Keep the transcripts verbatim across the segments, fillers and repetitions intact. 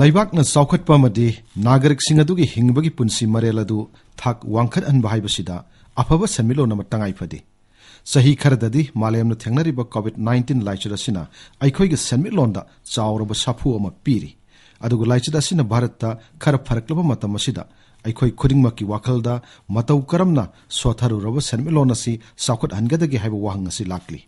ꯂꯩꯕꯥꯛꯅ ꯆꯥꯎꯈꯠꯄ ꯑꯃꯗꯤ ꯅꯥꯒꯔꯤꯛꯁꯤꯡ ꯑꯗꯨꯒꯤ ꯍꯤꯡꯕꯒꯤ ꯄꯨꯟꯁꯤ ꯃꯔꯦꯜ ꯑꯗꯨ ꯊꯥꯛ ꯋꯥꯡꯈꯠꯍꯟꯕ ꯍꯥꯏꯕꯁꯤꯗ ꯑꯐꯕ ꯁꯦꯟꯃꯤꯠꯂꯣꯟ ꯑꯃ ꯇꯉꯥꯏ ꯐꯗꯦ꯫ ꯆꯍꯤ ꯈꯔꯗꯗꯤ ꯃꯥꯂꯦꯝꯅ ꯊꯦꯡꯅꯔꯤꯕ ꯀꯣꯚꯤꯗ ꯅꯥꯏꯟꯇꯤꯟ ꯂꯥꯏꯆꯠ ꯑꯁꯤꯅ ꯑꯩꯈꯣꯏꯒꯤ ꯁꯦꯟꯃꯤꯠꯂꯣꯟꯗ ꯆꯥꯎꯔꯕ ꯁꯥꯐꯨ ꯑꯃ ꯄꯤꯔꯤ꯫ ꯑꯗꯨꯒ ꯂꯥꯏꯆꯠ ꯑꯁꯤꯅ ꯚꯥꯔꯠꯇ ꯈꯔ ꯐꯔꯛꯂꯕ ꯃꯇꯝ ꯑꯁꯤꯗ ꯑꯩꯈꯣꯏ ꯈꯨꯗꯤꯡꯃꯛꯀꯤ ꯋꯥꯈꯜꯗ ꯃꯇꯧ ꯀꯔꯝꯅ ꯁꯣꯠꯊꯔꯨꯔꯕ ꯁꯦꯟꯃꯤꯠꯂꯣꯟ ꯑꯁꯤ ꯆꯥꯎꯈꯠꯍꯟꯒꯗꯒꯦ ꯍꯥꯏꯕ ꯋꯥꯍꯪ ꯑꯁꯤ ꯂꯥꯛꯂꯤ꯫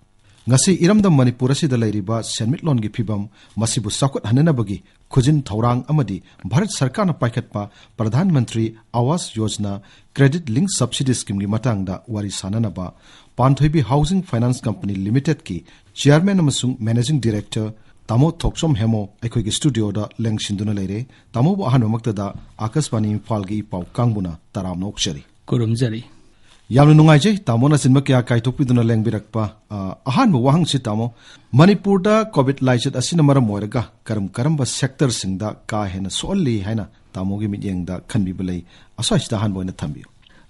ꯉꯁꯤ ꯏꯔꯝꯗꯝ ꯃꯅꯤꯄꯨꯔ ꯑꯁꯤꯗ ꯂꯩꯔꯤꯕ ꯁꯦꯟꯃꯤꯠꯂꯣꯟꯒꯤ ꯐꯤꯕꯝ ꯃꯁꯤꯕꯨ ꯆꯥꯎꯈꯠꯍꯟꯅꯅꯕꯒꯤ ꯈꯨꯖꯤꯟ ꯊꯧꯔꯥꯡ ꯑꯃꯗꯤ ꯚꯥꯔꯠ ꯁꯔꯀꯥꯔꯅ ꯄꯥꯏꯈꯠꯄ ꯄ꯭ꯔꯙꯥꯟ ꯃꯟꯇ꯭ꯔꯤ ꯑꯋꯥꯁ ꯌꯣꯖꯅꯥ ꯀ꯭ꯔꯦꯗꯤꯠ ꯂꯤꯡ ꯁꯕꯁꯤꯗꯤ ꯁ꯭ꯀꯤꯝꯒꯤ ꯃꯇꯥꯡꯗ ꯋꯥꯔꯤ ꯁꯥꯅꯅꯕ ꯄꯥꯟꯊꯣꯏꯕꯤ ꯍꯥꯎꯁꯤꯡ ꯐꯥꯏꯅꯥꯟꯁ ꯀꯝꯄꯅꯤ ꯂꯤꯃꯤꯇꯦꯗꯀꯤ ꯆꯤꯌꯔꯃꯦꯟ ꯑꯃꯁꯨꯡ ꯃꯦꯅꯦꯖꯤꯡ ꯗꯤꯔꯦꯛꯇꯔ ꯇꯥꯃꯣ ꯊꯣꯛꯆꯣꯝ ꯍꯦꯃꯣ ꯑꯩꯈꯣꯏꯒꯤ ꯁ꯭ꯇꯨꯗꯤꯑꯣꯗ ꯂꯦꯡꯁꯤꯟꯗꯨꯅ ꯂꯩꯔꯦ꯫ ꯇꯥꯃꯣꯕꯨ ꯑꯍꯥꯟꯕꯃꯛꯇꯗ ꯑꯥꯀꯥꯁꯕꯥꯅꯤ ꯏꯝꯐꯥꯜꯒꯤ ꯏ ꯄꯥꯎ ꯀꯥꯡꯕꯨꯅ ꯇꯔꯥꯝꯅ ꯑꯣꯛꯆꯔꯤ꯫ ꯈꯨꯔꯨꯝꯖꯔꯤ꯫ ꯌꯥꯝꯅ ꯅꯨꯡꯉꯥꯏꯖꯩ ꯇꯥꯃꯣꯅ ꯑꯆꯤꯟꯕ ꯀꯌꯥ ꯀꯥꯏꯊꯣꯛꯄꯤꯗꯨꯅ ꯂꯦꯡꯕꯤꯔꯛꯄ꯫ ꯑ, ꯑꯍꯥꯟꯕ ꯋꯥꯍꯪꯁꯤ ꯇꯥꯃꯣ, ꯃꯅꯤꯄꯨꯔꯗ ꯀꯣꯚꯤꯗ ꯂꯥꯏꯆꯠ ꯑꯁꯤꯅ ꯃꯔꯝ ꯑꯣꯏꯔꯒ ꯀꯔꯝ ꯀꯔꯝꯕ ꯁꯦꯛꯇꯔꯁꯤꯡꯗ ꯀꯥ ꯍꯦꯟꯅ ꯁꯣꯛꯍꯜꯂꯤ ꯍꯥꯏꯅ ꯇꯥꯃꯣꯒꯤ ꯃꯤꯠꯌꯦꯡꯗ ꯈꯟꯕꯤꯕ ꯂꯩ? ꯑꯁ꯭ꯋꯥꯏꯁꯤꯗ ꯑꯍꯥꯟꯕ ꯑꯣꯏꯅ ꯊꯝꯕꯤꯌꯨ꯫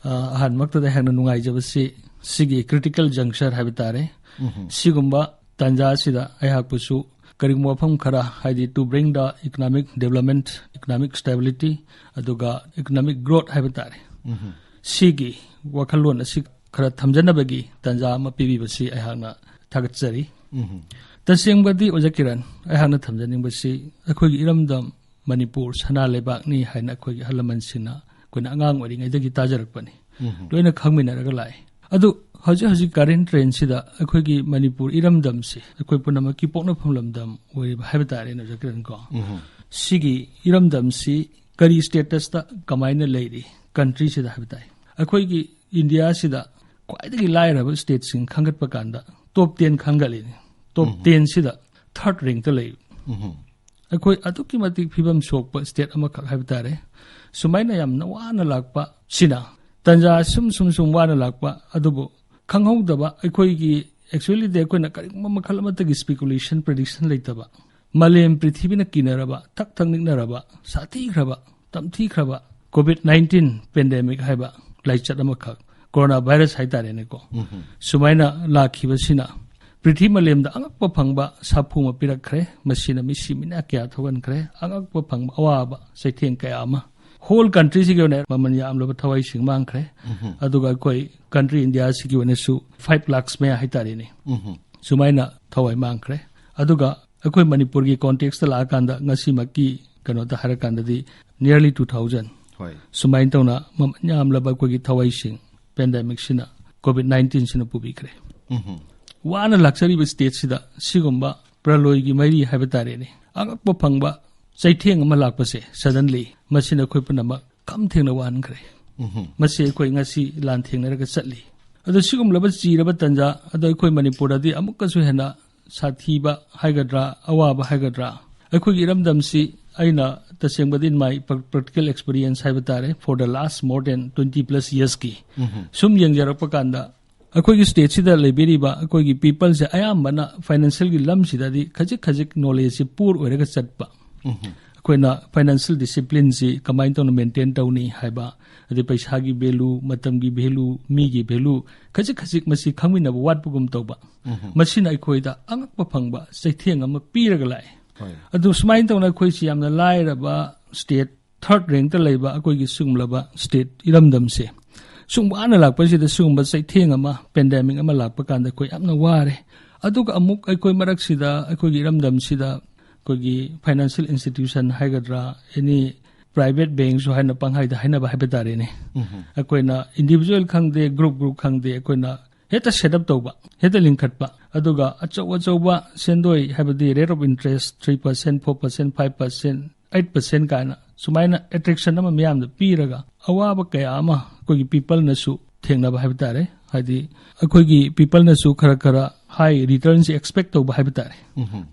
ꯑ, ꯑꯍꯥꯟꯕꯃꯛꯇꯗ ꯑꯩꯍꯥꯛꯅ ꯅꯨꯡꯉꯥꯏꯖꯕꯁꯤ ꯁꯤꯒꯤ ꯀ꯭ꯔꯤꯇꯤꯀꯦꯜ ꯖꯪꯁꯔ ꯍꯥꯏꯕ ꯇꯥꯔꯦ꯫ ꯎꯝꯍꯨꯝ꯫ ꯁꯤꯒꯨꯝꯕ ꯇꯥꯟꯖꯥ ꯑꯁꯤꯗ ꯑꯩꯍꯥꯛꯄꯨꯁꯨ ꯀꯔꯤꯒꯨꯝꯕ ꯃꯐꯝ ꯈꯔ, ꯍꯥꯏꯗꯤ to bring the economic development, economic stability, ꯑꯗꯨꯒ economic growth ꯍꯥꯏꯕ ꯇꯥꯔꯦ, ꯎꯝꯍꯨꯝ꯫ ꯁꯤꯒꯤ ꯋꯥꯈꯜꯂꯣꯟ ꯑꯁꯤ ꯈꯔ ꯊꯝꯖꯅꯕꯒꯤ ꯇꯥꯟꯖꯥ ꯑꯃ ꯄꯤꯕꯤꯕꯁꯤ ꯑꯩꯍꯥꯛꯅ ꯊꯥꯒꯠꯆꯔꯤ꯫ ꯎꯝꯍꯨꯝ꯫ ꯇꯁꯦꯡꯕꯗꯤ ꯑꯣꯖꯥ ꯀꯤꯔꯟ, ꯑꯩꯍꯥꯛꯅ ꯊꯝꯖꯅꯤꯡꯕꯁꯤ ꯑꯩꯈꯣꯏꯒꯤ ꯏꯔꯝꯗꯝ ꯃꯅꯤꯄꯨꯔ ꯁꯅꯥ ꯂꯩꯕꯥꯛꯅꯤ ꯍꯥꯏꯅ ꯑꯩꯈꯣꯏꯒꯤ ꯑꯍꯜ ꯂꯃꯟꯁꯤꯡꯅ ꯑꯩꯈꯣꯏꯅ ꯑꯉꯥꯡ ꯑꯣꯏꯔꯤꯉꯩꯗꯒꯤ ꯇꯥꯖꯔꯛꯄꯅꯤ꯫ ꯎꯝꯍꯨꯝ꯫ ꯂꯣꯏꯅ ꯈꯪꯃꯤꯟꯅꯔꯒ ꯂꯥꯛꯑꯦ꯫ ꯑꯗꯨ ꯍꯧꯖꯤꯛ ꯍꯧꯖꯤꯛ ꯀꯔꯦꯟ ꯇ꯭ꯔꯦꯟꯁꯤꯗ ꯑꯩꯈꯣꯏꯒꯤ ꯃꯅꯤꯄꯨꯔ ꯏꯔꯝꯗꯝꯁꯤ ꯑꯩꯈꯣꯏ ꯄꯨꯝꯅꯃꯛꯀꯤ ꯄꯣꯛꯅꯐꯝ ꯂꯝꯗꯝ ꯑꯣꯏꯔꯤꯕ ꯍꯥꯏꯕ ꯇꯥꯔꯦꯅꯦ, ꯑꯣꯖꯥ ꯀꯤꯔꯟ ꯀꯣ꯫ ꯎꯝꯍꯨꯝ꯫ ꯁꯤꯒꯤ ꯏꯔꯝꯗꯝꯁꯤ ꯀꯔꯤ ꯁ꯭ꯇꯦꯇꯁꯇ ꯀꯃꯥꯏꯅ ꯂꯩꯔꯤ ꯀꯟꯇ꯭ꯔꯤꯁꯤꯗ ꯍꯥꯏꯕ ꯇꯥꯏ꯫ ꯑꯩꯈꯣꯏꯒꯤ ꯏꯟꯗꯤꯌꯥꯁꯤꯗ ꯈ꯭ꯋꯥꯏꯗꯒꯤ ꯂꯥꯏꯔꯕ ꯁ꯭ꯇꯦꯠꯁꯤꯡ ꯈꯟꯒꯠꯄ ꯀꯥꯟꯗ ꯇꯣꯞ ꯇꯦꯟ ꯈꯟꯒꯠꯂꯤꯅꯤ꯫ ꯇꯣꯞ ꯎꯝꯍꯨꯝ꯫ ꯇꯦꯟꯁꯤꯗ ꯊꯥꯔꯠ ꯔꯦꯡꯛꯇ ꯂꯩ꯫ ꯎꯝꯍꯨꯝ꯫ ꯑꯩꯈꯣꯏ ꯑꯗꯨꯛꯀꯤ ꯃꯇꯤꯛ ꯐꯤꯕꯝ ꯁꯣꯛꯄ ꯁ꯭ꯇꯦꯠ ꯑꯃꯈꯛ ꯍꯥꯏꯕ ꯇꯥꯔꯦ꯫ ꯁꯨꯃꯥꯏꯅ ꯌꯥꯝꯅ ꯋꯥꯅ ꯂꯥꯛꯄ ꯁꯤꯅ ꯇꯟꯖꯥ ꯁꯨꯝ ꯁꯨꯝ ꯁꯨꯝ ꯋꯥꯅ ꯂꯥꯛꯄ ꯑꯗꯨꯕꯨ ꯈꯪꯍꯧꯗꯕ ꯑꯩꯈꯣꯏꯒꯤ, actually ꯗꯤ ꯑꯩꯈꯣꯏꯅ ꯀꯔꯤꯒꯨꯝꯕ ꯃꯈꯜ ꯑꯃꯠꯇꯒꯤ ꯁ꯭ꯄꯦꯀꯨꯂꯦꯁꯟ, ꯄ꯭ꯔꯤꯗꯤꯛꯁꯟ ꯂꯩꯇꯕ, ꯃꯥꯂꯦꯝ ꯄ꯭ꯔꯤꯊꯤꯕꯤꯅ ꯀꯤꯅꯔꯕ, ꯊꯛ ꯊꯛ ꯅꯤꯛꯅꯔꯕ, ꯁꯥꯊꯤꯈ꯭ꯔꯕ, ꯇꯝꯊꯤꯈ꯭ꯔꯕ ꯀꯣꯚꯤꯗ ꯅꯥꯏꯟꯇꯤꯟ ꯄꯦꯟꯗꯦꯃꯤꯛ ꯍꯥꯏꯕ ꯂꯥꯏꯆꯠ ꯑꯃꯈꯛ, ꯀꯣꯔꯣꯅꯥ ꯚꯥꯏꯔꯁ ꯍꯥꯏꯇꯥꯔꯦꯅꯦꯀꯣ, ꯎꯝꯍꯨꯝ꯫ ꯁꯨꯃꯥꯏꯅ ꯂꯥꯛꯈꯤꯕꯁꯤꯅ ꯄ꯭ꯔꯤꯊꯤ ꯃꯥꯂꯦꯝꯗ ꯑꯉꯛꯄ ꯐꯪꯕ ꯁꯥꯐꯨ ꯑꯃ ꯄꯤꯔꯛꯈ꯭ꯔꯦ꯫ ꯃꯁꯤꯅ ꯃꯤꯁꯤ ꯃꯤꯅꯥ ꯀꯌꯥ ꯊꯣꯛꯍꯟꯈ꯭ꯔꯦ꯫ ꯑꯉꯛꯄ ꯐꯪꯕ ꯑꯋꯥꯕ ꯆꯩꯊꯦꯡ ꯀꯌꯥ ꯑꯃ꯫ ꯍꯣꯜ ꯀꯟꯇ꯭ꯔꯤꯁꯤꯒꯤ ꯑꯣꯏꯅ ꯃꯃꯜ ꯌꯥꯝꯂꯕ ꯊꯋꯥꯏꯁꯤꯡ ꯃꯥꯡꯈ꯭ꯔꯦ꯫ ꯑꯗꯨꯒ ꯑꯩꯈꯣꯏ ꯀꯟꯇ꯭ꯔꯤ ꯏꯟꯗꯤꯌꯥꯁꯤꯒꯤ ꯑꯣꯏꯅꯁꯨ ꯐꯥꯏꯚ ꯂꯥꯛꯁ ꯃꯌꯥ ꯍꯥꯏꯇꯥꯔꯦꯅꯦ, ꯁꯨꯃꯥꯏꯅ ꯊꯋꯥꯏ ꯃꯥꯡꯈ꯭ꯔꯦ꯫ ꯑꯗꯨꯒ ꯑꯩꯈꯣꯏ ꯃꯅꯤꯄꯨꯔꯒꯤ ꯀꯣꯟꯇꯦꯛꯁꯇ ꯂꯥꯛꯑꯀꯥꯟꯗ ꯉꯁꯤꯃꯛꯀꯤ ꯀꯩꯅꯣꯗ ꯍꯥꯏꯔꯀꯥꯟꯗꯗꯤ nearly two thousand꯫ ꯍꯣꯏ꯫ ꯁꯨꯃꯥꯏꯅ ꯇꯧꯅ ꯃꯃꯜ ꯌꯥꯝꯂꯕ ꯑꯩꯈꯣꯏꯒꯤ ꯊꯋꯥꯏꯁꯤꯡ ꯄꯦꯟꯗꯦꯃꯤꯛꯁꯤꯅ, ꯀꯣꯚꯤꯗ ꯅꯥꯏꯟꯇꯤꯟꯁꯤꯅ ꯄꯨꯕꯤꯈ꯭ꯔꯦ꯫ ꯋꯥꯅ ꯂꯥꯛꯆꯔꯤꯕ ꯁ꯭ꯇꯦꯠꯁꯤꯗ ꯁꯤꯒꯨꯝꯕ ꯄ꯭ꯔꯂꯣꯏꯒꯤ ꯃꯩꯔꯤ ꯍꯥꯏꯕ ꯇꯥꯔꯦꯅꯦ, ꯑꯉꯛꯄ ꯐꯪꯕ ꯆꯩꯊꯦꯡ ꯑꯃ ꯂꯥꯛꯄꯁꯦ, suddenly, ꯃꯁꯤꯅ ꯑꯩꯈꯣꯏ ꯄꯨꯝꯅꯃꯛ ꯈꯝ ꯊꯦꯡꯅ ꯋꯥꯍꯟꯈ꯭ꯔꯦ꯫ ꯃꯁꯤ ꯑꯩꯈꯣꯏ ꯉꯁꯤ ꯂꯥꯟ ꯊꯦꯡꯅꯔꯒ ꯆꯠꯂꯤ꯫ ꯑꯗꯣ ꯁꯤꯒꯨꯝꯂꯕ ꯆꯤꯔꯕ ꯇꯟꯖꯥ ꯑꯗꯣ ꯑꯩꯈꯣꯏ ꯃꯅꯤꯄꯨꯔꯗꯗꯤ ꯑꯃꯨꯛꯀꯁꯨ ꯍꯦꯟꯅ ꯁꯥꯊꯤꯕ ꯍꯥꯏꯒꯗ꯭ꯔꯥ, ꯑꯋꯥꯕ ꯍꯥꯏꯒꯗ꯭ꯔꯥ, ꯑꯩꯈꯣꯏꯒꯤ ꯏꯔꯝꯗꯝꯁꯤ ꯑꯩꯅ ꯇꯁꯦꯡꯕꯗꯤ in my practical experience ꯍꯥꯏꯕ ꯇꯥꯔꯦ, for the last more than twenty plus yearsꯀꯤ ꯁꯨꯝ ꯌꯦꯡꯖꯔꯛꯄ ꯀꯥꯟꯗ, ꯑꯩꯈꯣꯏꯒꯤ ꯁ꯭ꯇꯦꯠꯁꯤꯗ ꯂꯩꯕꯤꯔꯤꯕ ꯑꯩꯈꯣꯏꯒꯤ ꯄꯤꯄꯜꯁꯦ ꯑꯌꯥꯝꯕꯅ ꯐꯥꯏꯅꯥꯟꯁꯤꯌꯦꯜꯒꯤ ꯂꯝꯁꯤꯗꯗꯤ ꯈꯖꯤꯛ ꯈꯖꯤꯛ ꯅꯣꯂꯦꯖꯁꯤ ꯄꯨꯔ ꯑꯣꯏꯔꯒ ꯆꯠꯄ꯫ ꯑꯩꯈꯣꯏꯅ ꯐꯥꯏꯅꯥꯟꯁꯤꯌꯦꯜ ꯗꯤꯁꯤꯄ꯭ꯂꯤꯟꯁꯤ ꯀꯃꯥꯏꯅ ꯇꯧꯅ ꯃꯦꯟꯇꯦꯟ ꯇꯧꯅꯤ ꯍꯥꯏꯕ, ꯑꯗꯩ ꯄꯩꯁꯥꯒꯤ ꯚꯦꯂꯨ, ꯃꯇꯝꯒꯤ ꯚꯦꯂꯨ, ꯃꯤꯒꯤ ꯚꯦꯂꯨ ꯈꯖꯤꯛ ꯈꯖꯤꯛ ꯃꯁꯤ ꯈꯪꯃꯤꯟꯅꯕ ꯋꯥꯠꯄꯒꯨꯝ ꯇꯧꯕ꯫ ꯃꯁꯤꯅ ꯑꯩꯈꯣꯏꯗ ꯑꯉꯛꯄ ꯐꯪꯕ ꯆꯩꯊꯦꯡ ꯑꯃ ꯄꯤꯔꯒ ꯂꯥꯛꯑꯦ꯫ ꯍꯣꯏ꯫ ꯑꯗꯨ ꯁꯨꯃꯥꯏꯅ ꯇꯧꯅ ꯑꯩꯈꯣꯏꯁꯤ ꯌꯥꯝꯅ ꯂꯥꯏꯔꯕ ꯁ꯭ꯇꯦꯠ, ꯊꯥꯔꯠ ꯔꯦꯡꯛꯇ ꯂꯩꯕ ꯑꯩꯈꯣꯏꯒꯤ ꯁꯤꯒꯨꯝꯂꯕ ꯁ꯭ꯇꯦꯠ ꯏꯔꯝꯗꯝꯁꯦ ꯁꯨꯝ ꯋꯥꯅ ꯂꯥꯛꯄꯁꯤꯗ ꯁꯤꯒꯨꯝꯕ ꯆꯩꯊꯦꯡ ꯑꯃ, ꯄꯦꯟꯗꯦꯃꯤꯛ ꯑꯃ ꯂꯥꯛꯄ ꯀꯥꯟꯗ ꯑꯩꯈꯣꯏ ꯌꯥꯝꯅ ꯋꯥꯔꯦ꯫ ꯑꯗꯨꯒ ꯑꯃꯨꯛ ꯑꯩꯈꯣꯏ ꯃꯔꯛꯁꯤꯗ, ꯑꯩꯈꯣꯏꯒꯤ ꯏꯔꯝꯗꯝꯁꯤꯗ ꯑꯩꯈꯣꯏꯒꯤ ꯐꯥꯏꯅꯥꯟꯁꯤꯌꯦꯜ ꯏꯟꯁꯇꯤꯇ꯭ꯌꯨꯁꯟ ꯍꯥꯏꯒꯗ꯭ꯔꯥ, ꯑꯦꯅꯤ ꯄ꯭ꯔꯥꯏꯚꯦꯠ ꯕꯦꯡꯛꯁꯨ ꯍꯥꯏꯅ ꯄꯪꯍꯥꯏꯗ ꯍꯥꯏꯅꯕ ꯍꯥꯏꯕ ꯇꯥꯔꯦꯅꯦ, ꯑꯩꯈꯣꯏꯅ ꯏꯟꯗꯤꯕꯤꯖꯨꯋꯦꯜ ꯈꯪꯗꯦ, ꯒ꯭ꯔꯨꯞ ꯒ꯭ꯔꯨꯞ ꯈꯪꯗꯦ, ꯑꯩꯈꯣꯏꯅ ꯍꯦꯛꯇ ꯁꯦꯠ ꯑꯞ ꯇꯧꯕ, ꯍꯦꯛꯇ ꯂꯤꯡꯈꯠꯄ, ꯑꯗꯨꯒ ꯑꯆꯧ ꯑꯆꯧꯕ ꯁꯦꯟꯗꯣꯏ ꯍꯥꯏꯕꯗꯤ rate of interest three percent, four percent, five percent, eight percent ꯀꯥꯏꯅ ꯁꯨꯃꯥꯏꯅ ꯑꯦꯇ꯭ꯔꯦꯛꯁꯟ ꯑꯃ ꯃꯤꯌꯥꯝꯗ ꯄꯤꯔꯒ ꯑꯋꯥꯕ ꯀꯌꯥ ꯑꯃ ꯑꯩꯈꯣꯏꯒꯤ ꯄꯤꯄꯜꯅꯁꯨ ꯊꯦꯡꯅꯕ ꯍꯥꯏꯕ ꯇꯥꯔꯦ꯫ ꯍꯥꯏꯗꯤ ꯑꯩꯈꯣꯏꯒꯤ ꯄꯤꯄꯜꯅꯁꯨ ꯈꯔ ꯈꯔ ꯍꯥꯏ ꯔꯤꯇꯔꯟꯁꯤ ꯑꯦꯛꯁꯄꯦꯛ ꯇꯧꯕ ꯍꯥꯏꯕ ꯇꯥꯔꯦ,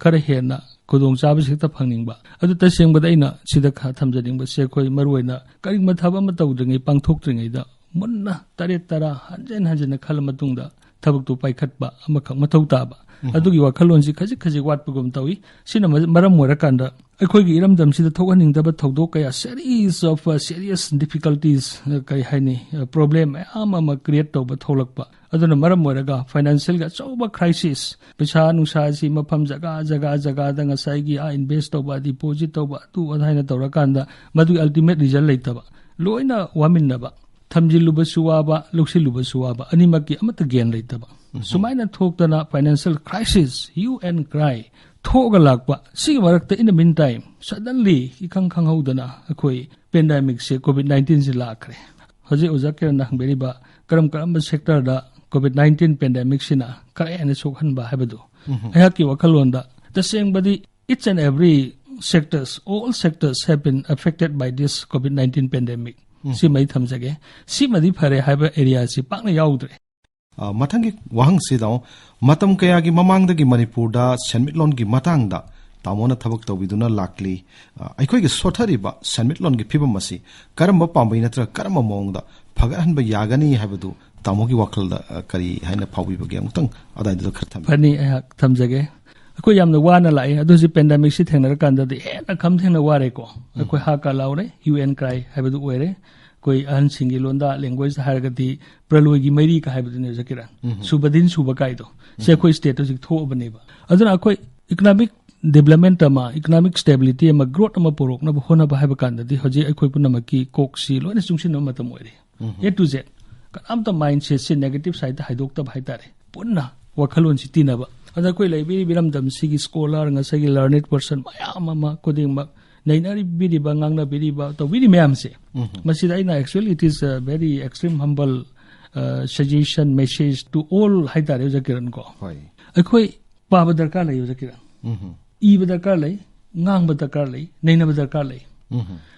ꯈꯔ ꯍꯦꯟꯅ ꯈꯨꯗꯣꯡꯆꯥꯕꯁꯤ ꯍꯦꯛꯇ ꯐꯪꯅꯤꯡꯕ꯫ ꯑꯗꯨ ꯇꯁꯦꯡꯕꯗ ꯑꯩꯅ ꯁꯤꯗ ꯈ-, ꯊꯝꯖꯅꯤꯡꯕꯁꯦ, ꯑꯩꯈꯣꯏ ꯃꯔꯨꯑꯣꯏꯅ ꯀꯔꯤꯒꯨꯝꯕ ꯊꯕꯛ ꯑꯃ ꯇꯧꯗ꯭ꯔꯤꯉꯩ, ꯄꯥꯡꯊꯣꯛꯇ꯭ꯔꯤꯉꯩꯗ ꯃꯨꯟꯅ ꯇꯔꯦꯠ ꯇꯔꯥ ꯍꯟꯖꯤꯟ ꯍꯟꯖꯤꯟꯅ ꯈꯜꯂ ꯃꯇꯨꯡꯗ ꯊꯕꯛꯇꯨ ꯄꯥꯏꯈꯠꯄ ꯑꯃꯈꯛ ꯃꯊꯧ ꯇꯥꯕ꯫ ꯑꯗꯨꯒꯤ ꯋꯥꯈꯜꯂꯣꯟꯁꯤ ꯈꯖꯤꯛ ꯈꯖꯤꯛ ꯋꯥꯠꯄꯒꯨꯝ ꯇꯧꯏ꯫ ꯁꯤꯅ ꯃ- ꯃꯔꯝ ꯑꯣꯏꯔꯀꯥꯟꯗ ꯑꯩꯈꯣꯏꯒꯤ ꯏꯔꯝꯗꯝꯁꯤꯗ ꯊꯣꯛꯍꯟꯅꯤꯡꯗꯕ ꯊꯧꯗꯣꯛ ꯀꯌꯥ, series of, uh, serious difficulties, uh, ꯀꯔꯤ ꯍꯥꯏꯅꯤ, uh, problem ꯃꯌꯥꯝ ꯑꯃ create ꯇꯧꯕ ꯊꯣꯛꯂꯛꯄ꯫ ꯑꯗꯨꯅ ꯃꯔꯝ ꯑꯣꯏꯔꯒ financialꯒꯤ ꯑꯆꯧꯕ crisis, ꯄꯩꯁꯥ ꯅꯨꯡꯁꯥꯁꯤ ꯃꯐꯝ ꯖꯒꯥ ꯖꯒꯥ ꯖꯒꯥꯗ ꯉꯁꯥꯏꯒꯤ ꯑꯥ invest ꯇꯧꯕ, deposit ꯇꯧꯕ, ꯑꯗꯨ ꯑꯗꯥ ꯍꯥꯏꯅ ꯇꯧꯔꯀꯥꯟꯗ ꯃꯗꯨꯒꯤ ultimate result ꯂꯩꯇꯕ, ꯂꯣꯏꯅ ꯋꯥꯃꯤꯟꯅꯕ, ꯊꯝꯖꯤꯜꯂꯨꯕꯁꯨ ꯋꯥꯕ, ꯂꯧꯁꯤꯜꯂꯨꯕꯁꯨ ꯋꯥꯕ, ꯑꯅꯤꯃꯛꯀꯤ ꯑꯃꯠꯇ gain ꯂꯩꯇꯕ꯫ ꯁꯨꯃꯥꯏꯅ ꯊꯣꯛꯇꯅ financial crisis, hue and cry ꯊꯣꯛꯑꯒ ꯂꯥꯛꯄ꯫ ꯁꯤꯒꯤ ꯃꯔꯛꯇ, in the meantime, suddenly, ꯏꯈꯪ ꯈꯪꯍꯧꯗꯅ ꯑꯩꯈꯣꯏ pandemicꯁꯦ, COVID nineteenꯁꯦ ꯂꯥꯛꯈ꯭ꯔꯦ꯫ ꯍꯧꯖꯤꯛ ꯑꯣꯖꯥ ꯀꯤꯔꯟꯅ ꯍꯪꯕꯤꯔꯤꯕ ꯀꯔꯝ ꯀꯔꯝꯕ sectorꯗ COVID nineteen pandemicꯁꯤꯅ ꯈꯔ ꯍꯦꯟꯅ ꯁꯣꯛꯍꯟꯕ ꯍꯥꯏꯕꯗꯨ, ꯑꯩꯍꯥꯛꯀꯤ ꯋꯥꯈꯜꯂꯣꯟꯗ ꯇꯁꯦꯡꯕꯗꯤ each and every sectors, all sectors have been affected by this COVID nineteen pandemic꯫ ꯁꯤꯃꯗꯤ ꯊꯝꯖꯒꯦ꯫ ꯁꯤꯃꯗꯤ ꯐꯔꯦ ꯍꯥꯏꯕ areaꯁꯤ ꯄꯥꯛꯅ ꯌꯥꯎꯗ꯭ꯔꯦ꯫ ꯑ, ꯃꯊꯪꯒꯤ ꯋꯥꯍꯪꯁꯤ ꯇꯥꯃꯣ, ꯃꯇꯝ ꯀꯌꯥꯒꯤ ꯃꯃꯥꯡꯗꯒꯤ ꯃꯅꯤꯄꯨꯔꯗ ꯁꯦꯟꯃꯤꯠꯂꯣꯟꯒꯤ ꯃꯇꯥꯡꯗ ꯇꯥꯃꯣꯅ ꯊꯕꯛ ꯇꯧꯕꯤꯗꯨꯅ ꯂꯥꯛꯂꯤ? ꯑ, ꯑꯩꯈꯣꯏꯒꯤ ꯁꯣꯠꯊꯔꯤꯕ ꯁꯦꯟꯃꯤꯠꯂꯣꯟꯒꯤ ꯐꯤꯕꯝ ꯑꯁꯤ ꯀꯔꯝꯕ ꯄꯥꯝꯕꯩ ꯅꯠꯇ꯭ꯔꯒ ꯀꯔꯝꯕ ꯃꯑꯣꯡꯗ ꯐꯒꯠꯍꯟꯕ ꯌꯥꯒꯅꯤ ꯍꯥꯏꯕꯗꯨ ꯇꯥꯃꯣꯒꯤ ꯋꯥꯈꯜꯗ, ꯑ, ꯀꯔꯤ ꯍꯥꯏꯅ ꯐꯥꯎꯕꯤꯕꯒꯦ? ꯑꯃꯨꯛꯇꯪ ꯑꯗꯥꯏꯗꯨꯗ ꯈꯔ ꯊꯝꯕꯤꯌꯨ꯫ ꯐꯅꯤ, ꯑꯩꯍꯥꯛ ꯊꯝꯖꯒꯦ꯫ ꯑꯩꯈꯣꯏ ꯌꯥꯝꯅ ꯋꯥꯅ ꯂꯥꯛꯏ, ꯑꯗꯨ ꯍꯧꯖꯤꯛ pandemicꯁꯤ ꯊꯦꯡꯅꯔꯀꯥꯟꯗꯗꯤ ꯍꯦꯟꯅ ꯈꯝ ꯊꯦꯡꯅ ꯋꯥꯔꯦꯀꯣ꯫ ꯑꯩꯈꯣꯏ ꯍꯥ ꯀꯥ ꯂꯥꯎꯔꯦ, hue and cry ꯍꯥꯏꯕꯗꯨ ꯑꯣꯏꯔꯦ꯫ ꯑꯩꯈꯣꯏ ꯑꯍꯟꯁꯤꯡꯒꯤ ꯂꯣꯟꯗ, languageꯇ ꯍꯥꯏꯔꯒꯗꯤ ꯄ꯭ꯔꯂꯣꯏꯒꯤ ꯃꯩꯔꯤ ꯀ ꯍꯥꯏꯕꯗꯨꯅꯦ, ꯑꯣꯖꯥ ꯀꯤꯔꯟ꯫ ꯁꯨꯕ ꯗꯤꯟ ꯁꯨꯕ ꯀꯥꯏꯗꯣ꯫ ꯁꯤ ꯑꯩꯈꯣꯏ stateꯇ ꯍꯧꯖꯤꯛ ꯊꯣꯛꯑꯕꯅꯦꯕ꯫ ꯑꯗꯨꯅ ꯑꯩꯈꯣꯏ economic development ꯑꯃ, economic stability ꯑꯃ, growth ꯑꯃ ꯄꯨꯔꯛꯅꯕ ꯍꯣꯠꯅꯕ ꯍꯥꯏꯕ ꯀꯥꯟꯗꯗꯤ ꯍꯧꯖꯤꯛ ꯑꯩꯈꯣꯏ ꯄꯨꯝꯅꯃꯛꯀꯤ ꯀꯣꯛꯁꯤ ꯂꯣꯏꯅ ꯆꯨꯡꯁꯤꯟꯅꯕ ꯃꯇꯝ ꯑꯣꯏꯔꯦ꯫ A to Z꯫ ꯀꯅꯥꯝꯇ mindsetꯁꯦ negative sideꯇ ꯍꯥꯏꯗꯣꯛꯇꯕ ꯍꯥꯏꯇꯥꯔꯦ꯫ ꯄꯨꯟꯅ ꯋꯥꯈꯜꯂꯣꯟꯁꯤ ꯇꯤꯟꯅꯕ꯫ ꯑꯗ ꯑꯩꯈꯣꯏ ꯂꯩꯕꯤꯔꯤꯕ ꯏꯔꯝꯗꯝꯁꯤꯒꯤ scholar, ꯉꯁꯥꯏꯒꯤ learned person ꯃꯌꯥꯝ ꯑꯃ ꯈꯨꯗꯤꯡꯃꯛ ꯅꯩꯅꯕꯤꯔꯤꯕ, ꯉꯥꯡꯅꯕꯤꯔꯤꯕ, ꯇꯧꯕꯤꯔꯤ ꯃꯌꯥꯝꯁꯦ, ꯃꯁꯤꯗ ꯑꯩꯅ, actually, it is a very extreme humble, uh, suggestion, message to all ꯍꯥꯏꯇꯥꯔꯦ, ꯑꯣꯖꯥ ꯀꯤꯔꯟ ꯀꯣ꯫ ꯍꯣꯏ꯫ ꯑꯩꯈꯣꯏ ꯄꯥꯕ ꯗꯔꯀꯥꯔ ꯂꯩ, ꯑꯣꯖꯥ ꯀꯤꯔꯟ꯫ ꯏꯕ ꯗꯔꯀꯥꯔ ꯂꯩ, ꯉꯥꯡꯕ ꯗꯔꯀꯥꯔ ꯂꯩ, ꯅꯩꯅꯕ ꯗꯔꯀꯥꯔ ꯂꯩ꯫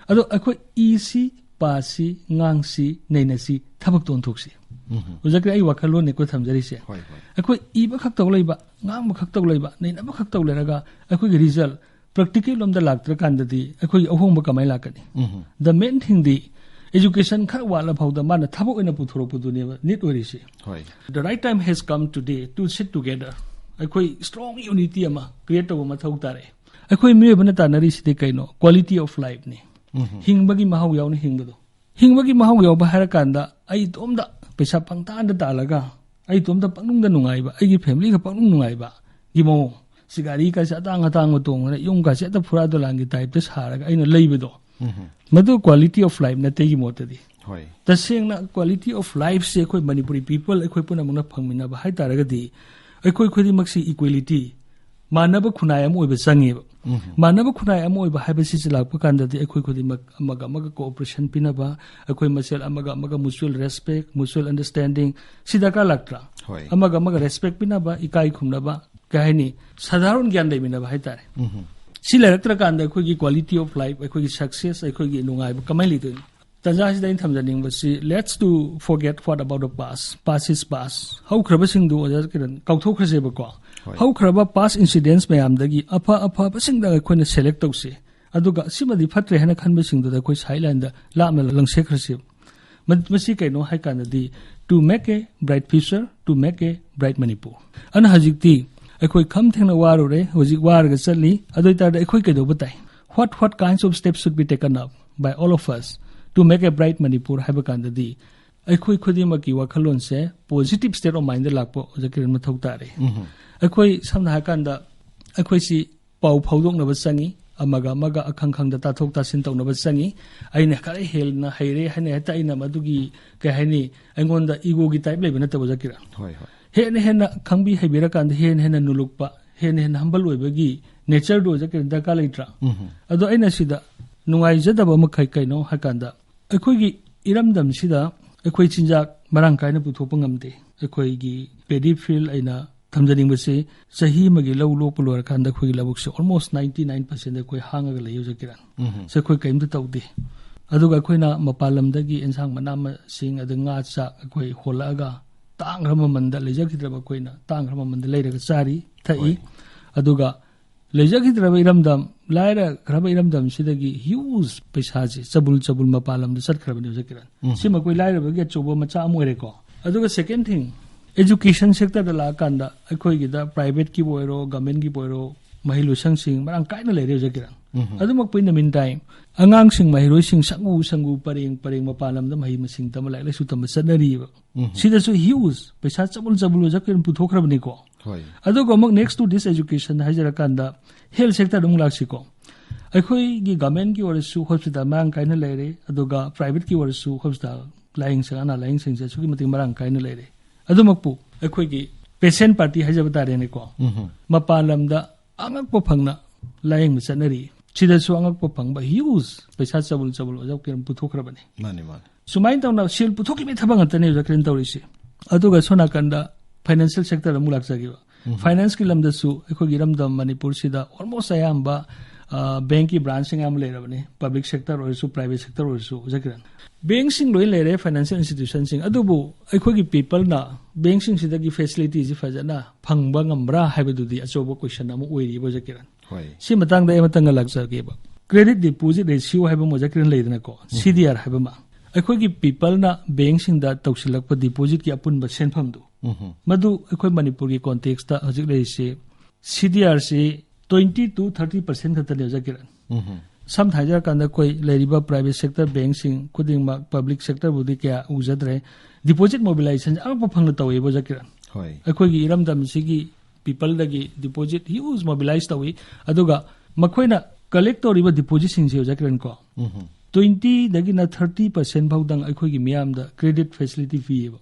ꯑꯗꯣ ꯑꯩꯈꯣꯏ ꯏꯁꯤ, ꯄꯥꯁꯤ, ꯉꯥꯡꯁꯤ, ꯅꯩꯅꯁꯤ, ꯊꯕꯛꯇ ꯑꯣꯟꯊꯣꯛꯁꯤ꯫ ꯑꯣꯖꯥ ꯀꯤꯔꯟ, ꯑꯩ ꯋꯥꯈꯜꯂꯣꯟꯅꯤꯀꯣ ꯊꯝꯖꯔꯤꯁꯦ꯫ ꯍꯣꯏ, ꯍꯣꯏ꯫ ꯑꯩꯈꯣꯏ ꯏꯕ ꯈꯛꯇꯧ ꯂꯩꯕ, ꯉꯥꯡꯕ ꯈꯛꯇꯧ ꯂꯩꯕ, ꯅꯩꯅꯕ ꯈꯛꯇꯧ ꯂꯩꯔꯒ ꯑꯩꯈꯣꯏꯒꯤ result practical ꯂꯣꯝꯗ ꯂꯥꯛꯇ꯭ꯔꯀꯥꯟꯗꯗꯤ ꯑꯩꯈꯣꯏꯒꯤ ꯑꯍꯣꯡꯕ ꯀꯃꯥꯏꯅ ꯂꯥꯛꯀꯅꯤ? The main thingꯗꯤ education ꯈꯔ ꯋꯥꯠꯂ ꯐꯥꯎꯗ ꯃꯥꯅ ꯊꯕꯛ ꯑꯣꯏꯅ ꯄꯨꯊꯣꯔꯛꯄꯗꯨꯅꯦꯕ need ꯑꯣꯏꯔꯤꯁꯦ꯫ ꯍꯣꯏ꯫ The right time has come today to sit together ꯑꯩꯈꯣꯏ strong unity ꯑꯃ create ꯇꯧꯕ ꯃꯊꯧ ꯇꯥꯔꯛꯑꯦ꯫ ꯑꯩꯈꯣꯏ ꯃꯤꯑꯣꯏꯕꯅ ꯇꯥꯟꯅꯔꯤꯁꯤꯗꯤ ꯀꯩꯅꯣ? Quality of lifeꯅꯤ꯫ ꯍꯤꯡꯕꯒꯤ ꯃꯍꯥꯎ ꯌꯥꯎꯅ ꯍꯤꯡꯕꯗꯣ꯫ ꯍꯤꯡꯕꯒꯤ ꯃꯍꯥꯎ ꯌꯥꯎꯕ ꯍꯥꯏꯔꯀꯥꯟꯗ ꯑꯩ ꯏꯇꯣꯝꯗ ꯄꯩꯁꯥ ꯄꯪꯇꯥꯟꯗ ꯇꯥꯜꯂꯒ ꯑꯩ ꯏꯇꯣꯝꯗ ꯄꯪꯅꯨꯡꯗ ꯅꯨꯡꯉꯥꯏꯕ, ꯑꯩꯒꯤ familyꯒ ꯄꯪꯅꯨꯡ ꯅꯨꯡꯉꯥꯏꯕꯒꯤ ꯃꯑꯣꯡ, ꯁꯤ ꯒꯥꯔꯤꯒꯁꯦ ꯑꯇꯥꯡ ꯑꯇꯥꯡꯕ ꯇꯣꯡꯗꯅ ꯌꯨꯝꯒꯁꯦ ꯑꯇ ꯐꯨꯔꯥ ꯗꯣꯂꯥꯟꯒꯤ typeꯇ ꯁꯥꯔꯒ ꯑꯩꯅ ꯂꯩꯕꯗꯣ, ꯃꯗꯨ quality of life ꯅꯠꯇꯦ ꯑꯩꯒꯤ ꯃꯣꯠꯇꯗꯤ꯫ ꯍꯣꯏ꯫ ꯇꯁꯦꯡꯅ quality of lifeꯁꯦ ꯑꯩꯈꯣꯏ ꯃꯅꯤꯄꯨꯔꯤ people ꯑꯩꯈꯣꯏ ꯄꯨꯝꯅꯃꯛꯅ ꯐꯪꯃꯤꯟꯅꯕ ꯍꯥꯏ ꯇꯥꯔꯒꯗꯤ ꯑꯩꯈꯣꯏ ꯈꯨꯗꯤꯡꯃꯛꯁꯤ equality, ꯃꯥꯟꯅꯕ ꯈꯨꯟꯅꯥꯏ ꯑꯃ ꯑꯣꯏꯕ ꯆꯪꯉꯦꯕ꯫ ꯃꯥꯟꯅꯕ ꯈꯨꯟꯅꯥꯏ ꯑꯃ ꯑꯣꯏꯕ ꯍꯥꯏꯕꯁꯤꯁꯨ ꯂꯥꯛꯄ ꯀꯥꯟꯗꯗꯤ ꯑꯩꯈꯣꯏ ꯈꯨꯗꯤꯡꯃꯛ ꯑꯃꯒ ꯑꯃꯒ cooperation ꯄꯤꯅꯕ, ꯑꯩꯈꯣꯏ ꯃꯁꯦꯜ ꯑꯃꯒ ꯑꯃꯒ mutual respect, mutual understanding, ꯁꯤ ꯗꯔꯀꯥꯔ ꯂꯥꯛꯇ꯭ꯔꯥ? ꯍꯣꯏ꯫ ꯑꯃꯒ ꯑꯃꯒ respect ꯄꯤꯅꯕ, ꯏꯀꯥꯏ ꯈꯨꯝꯅꯕ, ꯀꯩ ꯍꯥꯏꯅꯤ, ꯁꯥꯙꯥꯔꯟ ꯒ꯭ꯌꯥꯟ ꯂꯩꯃꯤꯟꯅꯕ ꯍꯥꯏꯇꯥꯔꯦ꯫ ꯁꯤ ꯂꯩꯔꯛꯇ꯭ꯔꯀꯥꯟꯗ ꯑꯩꯈꯣꯏꯒꯤ quality of life, ꯑꯩꯈꯣꯏꯒꯤ success, ꯑꯩꯈꯣꯏꯒꯤ ꯅꯨꯡꯉꯥꯏꯕ ꯀꯃꯥꯏꯅ ꯂꯩꯗꯣꯏꯅꯣ? ꯇꯥꯟꯖꯥꯁꯤꯗ ꯑꯩꯅ ꯊꯝꯖꯅꯤꯡꯕꯁꯤ, let's do forget what about the past, past is past꯫ ꯍꯧꯈ꯭ꯔꯕꯁꯤꯡꯗꯨ ꯑꯣꯖꯥ ꯀꯤꯔꯟ ꯀꯥꯎꯊꯣꯛꯈ꯭ꯔꯁꯦꯕꯀꯣ꯫ ꯍꯣꯏ꯫ ꯍꯧꯈ꯭ꯔꯕ past incidents ꯃꯌꯥꯝꯗꯒꯤ ꯑꯐ ꯑꯐꯕꯁꯤꯡꯗ ꯑꯩꯈꯣꯏꯅ select ꯇꯧꯁꯤ, ꯑꯗꯨꯒ ꯁꯤꯃꯗꯤ ꯐꯠꯇ꯭ꯔꯦ ꯍꯥꯏꯅ ꯈꯟꯕꯁꯤꯡꯗꯨꯗ ꯑꯩꯈꯣꯏ sideline ꯗ ꯂꯥꯞꯅ ꯂꯪꯁꯦꯈ꯭ꯔꯁꯤ꯫ ꯃ-, ꯃꯁꯤ ꯀꯩꯅꯣ ꯍꯥꯏ ꯀꯥꯟꯗꯗꯤ, to make a bright future, to make a bright Manipur꯫ ꯑꯗꯨꯅ ꯍꯧꯖꯤꯛꯇꯤ ꯑꯩꯈꯣꯏ ꯈꯝ ꯊꯦꯡꯅ ꯋꯥꯔꯨꯔꯦ, ꯍꯧꯖꯤꯛ ꯋꯥꯔꯒ ꯆꯠꯂꯤ꯫ ꯑꯗꯨ ꯑꯣꯏꯇꯥꯔꯗꯤ ꯑꯩꯈꯣꯏ ꯀꯩꯗꯧꯕ ꯇꯥꯏ? What, what kinds of steps should be taken up by all of us to make a bright Manipur ꯍꯥꯏꯕ ꯀꯥꯟꯗꯗꯤ ꯑꯩꯈꯣꯏ ꯈꯨꯗꯤꯡꯃꯛꯀꯤ ꯋꯥꯈꯜꯂꯣꯟꯁꯦ positive state of mind ꯗ ꯂꯥꯛꯄ ꯑꯣꯖꯥ ꯀꯤꯔꯟ ꯃꯊꯧ ꯇꯥꯔꯦ꯫ ꯑꯩꯈꯣꯏ ꯁꯝꯅ ꯍꯥꯏꯔꯀꯥꯟꯗ ꯑꯩꯈꯣꯏꯁꯤ ꯄꯥꯎ ꯐꯥꯎꯗꯣꯛꯅꯕ ꯆꯪꯉꯤ, ꯑꯃꯒ ꯑꯃꯒ ꯑꯈꯪ ꯈꯪꯗ ꯇꯥꯊꯣꯛ ꯇꯥꯁꯤꯟ ꯇꯧꯅꯕ ꯆꯪꯉꯤ꯫ ꯑꯩꯅ ꯈꯔ ꯍꯦꯟꯅ ꯍꯩꯔꯦ ꯍꯥꯏꯅ ꯍꯦꯛꯇ ꯑꯩꯅ ꯃꯗꯨꯒꯤ, ꯀꯩ ꯍꯥꯏꯅꯤ, ꯑꯩꯉꯣꯟꯗ ꯏꯒꯣꯒꯤ type ꯂꯩꯕ ꯅꯠꯇꯕ ꯑꯣꯖꯥ ꯀꯤꯔꯟ꯫ ꯍꯣꯏ, ꯍꯣꯏ꯫ ꯍꯦꯟꯅ ꯍꯦꯟꯅ ꯈꯪꯕꯤ ꯍꯩꯕꯤꯔꯀꯥꯟꯗ ꯍꯦꯟꯅ ꯍꯦꯟꯅ ꯅꯨꯂꯨꯛꯄ, ꯍꯦꯟꯅ ꯍꯦꯟꯅ humble ꯑꯣꯏꯕꯒꯤ nature ꯗꯨ ꯑꯣꯖꯥ ꯀꯤꯔꯟ ꯗꯔꯀꯥꯔ ꯂꯩꯇ꯭ꯔꯥ? ꯑꯗꯣ ꯑꯩꯅ ꯁꯤꯗ ꯅꯨꯡꯉꯥꯏꯖꯗꯕ ꯑꯃꯈꯛ ꯀꯩꯅꯣ ꯍꯥꯏꯀꯥꯟꯗ, ꯑꯩꯈꯣꯏꯒꯤ ꯏꯔꯝꯗꯝꯁꯤꯗ ꯑꯩꯈꯣꯏ ꯆꯤꯟꯖꯥꯛ ꯃꯔꯥꯡ ꯀꯥꯏꯅ ꯄꯨꯊꯣꯛꯄ ꯉꯝꯗꯦ꯫ ꯑꯩꯈꯣꯏꯒꯤ paddy field ꯑꯩꯅ ꯊꯝꯖꯅꯤꯡꯕꯁꯤ, ꯆꯍꯤ ꯑꯃꯒꯤ ꯂꯧ ꯂꯣꯛꯄ ꯂꯣꯏꯔꯀꯥꯟꯗ ꯑꯩꯈꯣꯏꯒꯤ ꯂꯧꯕꯨꯛꯁꯦ almost ninety nine percent ꯑꯩꯈꯣꯏ ꯍꯥꯡꯉꯒ ꯂꯩ ꯍꯧꯖꯤꯛ ꯀꯤꯔꯟ꯫ ꯁꯤ ꯑꯩꯈꯣꯏ ꯀꯔꯤꯝꯇ ꯇꯧꯗꯦ꯫ ꯑꯗꯨꯒ ꯑꯩꯈꯣꯏꯅ ꯃꯄꯥꯟ ꯂꯝꯗꯒꯤ ꯑꯦꯟꯁꯥꯡ ꯃꯅꯥ ꯃꯁꯤꯡ, ꯑꯗ ꯉꯥ ꯆꯥꯛ ꯑꯩꯈꯣꯏ ꯍꯣꯜꯂꯛꯑꯒ ꯇꯥꯡꯈ꯭ꯔꯕ ꯃꯃꯟꯗ, ꯂꯩꯖꯈꯤꯗ꯭ꯔꯕ ꯑꯩꯈꯣꯏꯅ ꯇꯥꯡꯈ꯭ꯔꯕ ꯃꯃꯟꯗ ꯂꯩꯔꯒ ꯆꯥꯔꯤ, ꯊꯛꯏ꯫ ꯍꯣꯏ꯫ ꯑꯗꯨꯒ ꯂꯩꯖꯈꯤꯗ꯭ꯔꯕ ꯏꯔꯝꯗꯝ, ꯂꯥꯏꯔꯈ꯭ꯔꯕ ꯏꯔꯝꯗꯝꯁꯤꯗꯒꯤ huge ꯄꯩꯁꯥꯁꯦ ꯆꯕꯨꯜ ꯆꯕꯨꯜ ꯃꯄꯥꯟ ꯂꯝꯗ ꯆꯠꯈ꯭ꯔꯕꯅꯦ ꯍꯧꯖꯤꯛ ꯀꯤꯔꯟ꯫ ꯁꯤꯃ ꯑꯩꯈꯣꯏ ꯂꯥꯏꯔꯕꯒꯤ ꯑꯆꯧꯕ ꯃꯆꯥ ꯑꯃ ꯑꯣꯏꯔꯦꯀꯣ꯫ ꯑꯗꯨꯒ second thing, ꯑꯦꯖꯨꯀꯦꯁꯟ ꯁꯦꯛꯇꯔꯗ ꯂꯥꯛꯑꯀꯥꯟꯗ ꯑꯩꯈꯣꯏꯒꯤꯗ ꯄ꯭ꯔꯥꯏꯚꯦꯠꯀꯤꯕꯨ ꯑꯣꯏꯔꯣ, ꯒꯚꯔꯟꯃꯦꯟꯒꯤꯕꯨ ꯑꯣꯏꯔꯣ, ꯃꯍꯩꯂꯣꯏꯁꯪꯁꯤꯡ ꯃꯔꯥꯡ ꯀꯥꯏꯅ ꯂꯩꯔꯦ ꯍꯧꯖꯤꯛꯀꯤꯔ꯫ ꯑꯗꯨꯃꯛꯄꯨ in the meantime ꯑꯉꯥꯡꯁꯤꯡ, ꯃꯍꯩꯔꯣꯏꯁꯤꯡ ꯁꯪꯒꯨ ꯁꯪꯒꯨ, ꯄꯔꯦꯡ ꯄꯔꯦꯡ ꯃꯄꯥꯟ ꯂꯝꯗ ꯃꯍꯩ ꯃꯁꯤꯡ ꯇꯝꯕ, ꯂꯥꯏꯔꯤꯛ ꯂꯥꯏꯁꯨ ꯇꯝꯕ ꯆꯠꯅꯔꯤꯕ꯫ ꯁꯤꯗꯁꯨ huge ꯄꯩꯁꯥ ꯆꯕꯨꯜ ꯆꯕꯨꯜ ꯍꯧꯖꯤꯛꯀꯤ ꯄꯨꯊꯣꯛꯈ꯭ꯔꯕꯅꯤꯀꯣ꯫ ꯍꯣꯏ꯫ ꯑꯗꯨꯒ ꯑꯃꯨꯛ next to this education ꯍꯥꯏꯖꯔꯀꯥꯟꯗ health sectorꯗ ꯑꯃꯨꯛ ꯂꯥꯛꯁꯤꯀꯣ꯫ ꯑꯩꯈꯣꯏꯒꯤ ꯒꯚꯔꯟꯃꯦꯟꯠꯀꯤ ꯑꯣꯏꯔꯁꯨ ꯍꯣꯁꯄꯤꯇꯥꯜ ꯃꯔꯥꯡ ꯀꯥꯏꯅ ꯂꯩꯔꯦ, ꯑꯗꯨꯒ ꯄ꯭ꯔꯥꯏꯚꯦꯠꯀꯤ ꯑꯣꯏꯔꯁꯨ ꯍꯣꯁꯄꯤꯇꯥꯜ, ꯂꯥꯏꯌꯦꯡꯁꯪ, ꯑꯅꯥ ꯂꯥꯏꯌꯦꯡꯁꯪꯁꯦ ꯑꯁꯨꯛꯀꯤ ꯃꯇꯤꯛ ꯃꯔꯥꯡ ꯀꯥꯏꯅ ꯂꯩꯔꯦ꯫ ꯑꯗꯨꯃꯛꯄꯨ ꯑꯩꯈꯣꯏꯒꯤ ꯄꯦꯁꯦꯟꯠ ꯄꯥꯔꯇꯤ ꯍꯥꯏꯖꯕ ꯇꯥꯔꯦꯅꯦꯀꯣ, ꯃꯄꯥꯟ ꯂꯝꯗ ꯑꯉꯛꯄ ꯐꯪꯅ ꯂꯥꯌꯦꯡꯕ ꯆꯠꯅꯔꯤ꯫ ꯁꯤꯗꯁꯨ ꯑꯉꯛꯄ ꯐꯪꯕ huge ꯄꯩꯁꯥ ꯆꯕꯨꯜ ꯆꯕꯨꯜ ꯑꯣꯖꯥ ꯀꯤꯔꯟ ꯄꯨꯊꯣꯛꯈ꯭ꯔꯕꯅꯤ꯫ ꯃꯥꯅꯤ, ꯃꯥꯅꯤ꯫ ꯁꯨꯃꯥꯏꯅ ꯇꯧꯅ ꯁꯦꯜ ꯄꯨꯊꯣꯛꯈꯤꯕꯒꯤ ꯊꯕꯛ ꯉꯥꯛꯇꯅꯦ ꯑꯣꯖꯥ ꯀꯤꯔꯟ ꯇꯧꯔꯤꯁꯦ꯫ ꯑꯗꯨꯒ ꯁꯣꯝ ꯅꯥꯀꯟꯗ ꯐꯥꯏꯅꯥꯟꯁꯤꯌꯦꯜ ꯁꯦꯛꯇꯔꯗ ꯑꯃꯨꯛ ꯂꯥꯛꯆꯒꯦꯕ꯫ ꯐꯥꯏꯅꯥꯟꯁꯀꯤ ꯂꯝꯗꯁꯨ ꯑꯩꯈꯣꯏꯒꯤ ꯏꯔꯝꯗꯝ ꯃꯅꯤꯄꯨꯔꯁꯤꯗ almost ꯑꯌꯥꯝꯕ, ꯑ, ꯕꯦꯡꯀꯤ ꯕ꯭ꯔꯥꯟꯁꯁꯤꯡ ꯑꯌꯥꯝꯕ ꯂꯩꯔꯕꯅꯤ, ꯄꯕ꯭ꯂꯤꯛ ꯁꯦꯛꯇꯔ ꯑꯣꯏꯔꯁꯨ, ꯄ꯭ꯔꯥꯏꯚꯦꯠ ꯁꯦꯛꯇꯔ ꯑꯣꯏꯔꯁꯨ ꯑꯣꯖꯥ ꯀꯤꯔꯟ꯫ ꯕꯦꯡꯁꯤꯡ ꯂꯣꯏ ꯂꯩꯔꯦ, ꯐꯥꯏꯅꯥꯟꯁꯤꯌꯦꯜ ꯏꯟꯁꯇꯤꯇ꯭ꯌꯨꯁꯟꯁꯤꯡ, ꯑꯗꯨꯕꯨ ꯑꯩꯈꯣꯏꯒꯤ ꯄꯤꯄꯜꯅ ꯕꯦꯡꯁꯤꯡꯁꯤꯗꯒꯤ ꯐꯦꯁꯤꯂꯤꯇꯤꯁꯤ ꯐꯖꯅ ꯐꯪꯕ ꯉꯝꯕ꯭ꯔꯥ ꯍꯥꯏꯕꯗꯨꯗꯤ ꯑꯆꯧꯕ ꯀꯣꯏꯁꯟ ꯑꯃ ꯑꯣꯏꯔꯤꯕ ꯑꯣꯖꯥ ꯀꯤꯔꯟ꯫ ꯍꯣꯏ꯫ ꯁꯤ ꯃꯇꯥꯡꯗ ꯑꯩ ꯑꯃꯇꯪꯒ ꯂꯥꯛꯆꯒꯦꯕ꯫ ꯀ꯭ꯔꯦꯗꯤꯠ ꯗꯤꯄꯣꯖꯤꯠ ꯔꯦꯁꯤꯌꯣ ꯍꯥꯏꯕ ꯑꯃ ꯑꯣꯖꯥ ꯀꯤꯔꯟ ꯂꯩꯗꯅꯀꯣ, ꯁꯤ ꯗꯤ ꯑꯥꯔ ꯍꯥꯏꯕ ꯑꯃ꯫ ꯑꯩꯈꯣꯏꯒꯤ ꯄꯤꯄꯜꯅ ꯕꯦꯡꯁꯤꯡꯗ ꯇꯧꯁꯤꯜꯂꯛꯄ ꯗꯤꯄꯣꯖꯤꯠꯀꯤ ꯑꯄꯨꯟꯕ ꯁꯦꯟꯐꯝꯗꯨ, ꯃꯗꯨ ꯑꯩꯈꯣꯏ ꯃꯅꯤꯄꯨꯔꯒꯤ ꯀꯣꯟꯇꯦꯛꯁꯇ ꯍꯧꯖꯤꯛ ꯂꯩꯔꯤꯁꯤ ꯁꯤ ꯗꯤ ꯑꯥꯔꯁꯤ twenty to thirty percent ꯈꯛꯇꯅꯦ ꯑꯣꯖꯥ ꯀꯤꯔꯟ꯫ ꯁꯝꯅ ꯍꯥꯏꯖꯔꯀꯥꯟꯗ ꯑꯩꯈꯣꯏ ꯂꯩꯔꯤꯕ ꯄ꯭ꯔꯥꯏꯚꯦꯠ ꯁꯦꯛꯇꯔ ꯕꯦꯡꯁꯤꯡ ꯈꯨꯗꯤꯡꯃꯛ, ꯄꯕ꯭ꯂꯤꯛ ꯁꯦꯛꯇꯔꯕꯨꯗꯤ ꯀꯌꯥ ꯎꯖꯗ꯭ꯔꯦ, ꯗꯤꯄꯣꯖꯤꯠ ꯃꯣꯕꯤꯂꯥꯏꯖꯦꯁꯟ ꯑꯉꯛꯄ ꯐꯪꯅ ꯇꯧꯋꯦꯕ ꯑꯣꯖꯥ ꯀꯤꯔꯟ꯫ ꯍꯣꯏ꯫ ꯑꯩꯈꯣꯏꯒꯤ ꯏꯔꯝꯗꯝꯁꯤꯒꯤ ꯄꯤꯄꯜꯗꯒꯤ ꯗꯤꯄꯣꯖꯤꯠ ꯍ꯭ꯌꯨꯖ ꯃꯣꯕꯤꯂꯥꯏꯁ ꯇꯧꯏ꯫ ꯑꯗꯨꯒ ꯃꯈꯣꯏꯅ ꯀꯂꯦꯛ ꯇꯧꯔꯤꯕ ꯗꯤꯄꯣꯖꯤꯠꯁꯤꯡꯁꯦ ꯑꯣꯖꯥ ꯀꯤꯔꯟ ꯀꯣ, twenty ꯗꯒꯤꯅ thirty percent ꯐꯥꯎꯗꯪ ꯑꯩꯈꯣꯏꯒꯤ ꯃꯤꯌꯥꯝꯗ ꯀ꯭ꯔꯦꯗꯤꯠ ꯐꯦꯁꯤꯂꯤꯇꯤ ꯄꯤꯌꯦꯕ꯫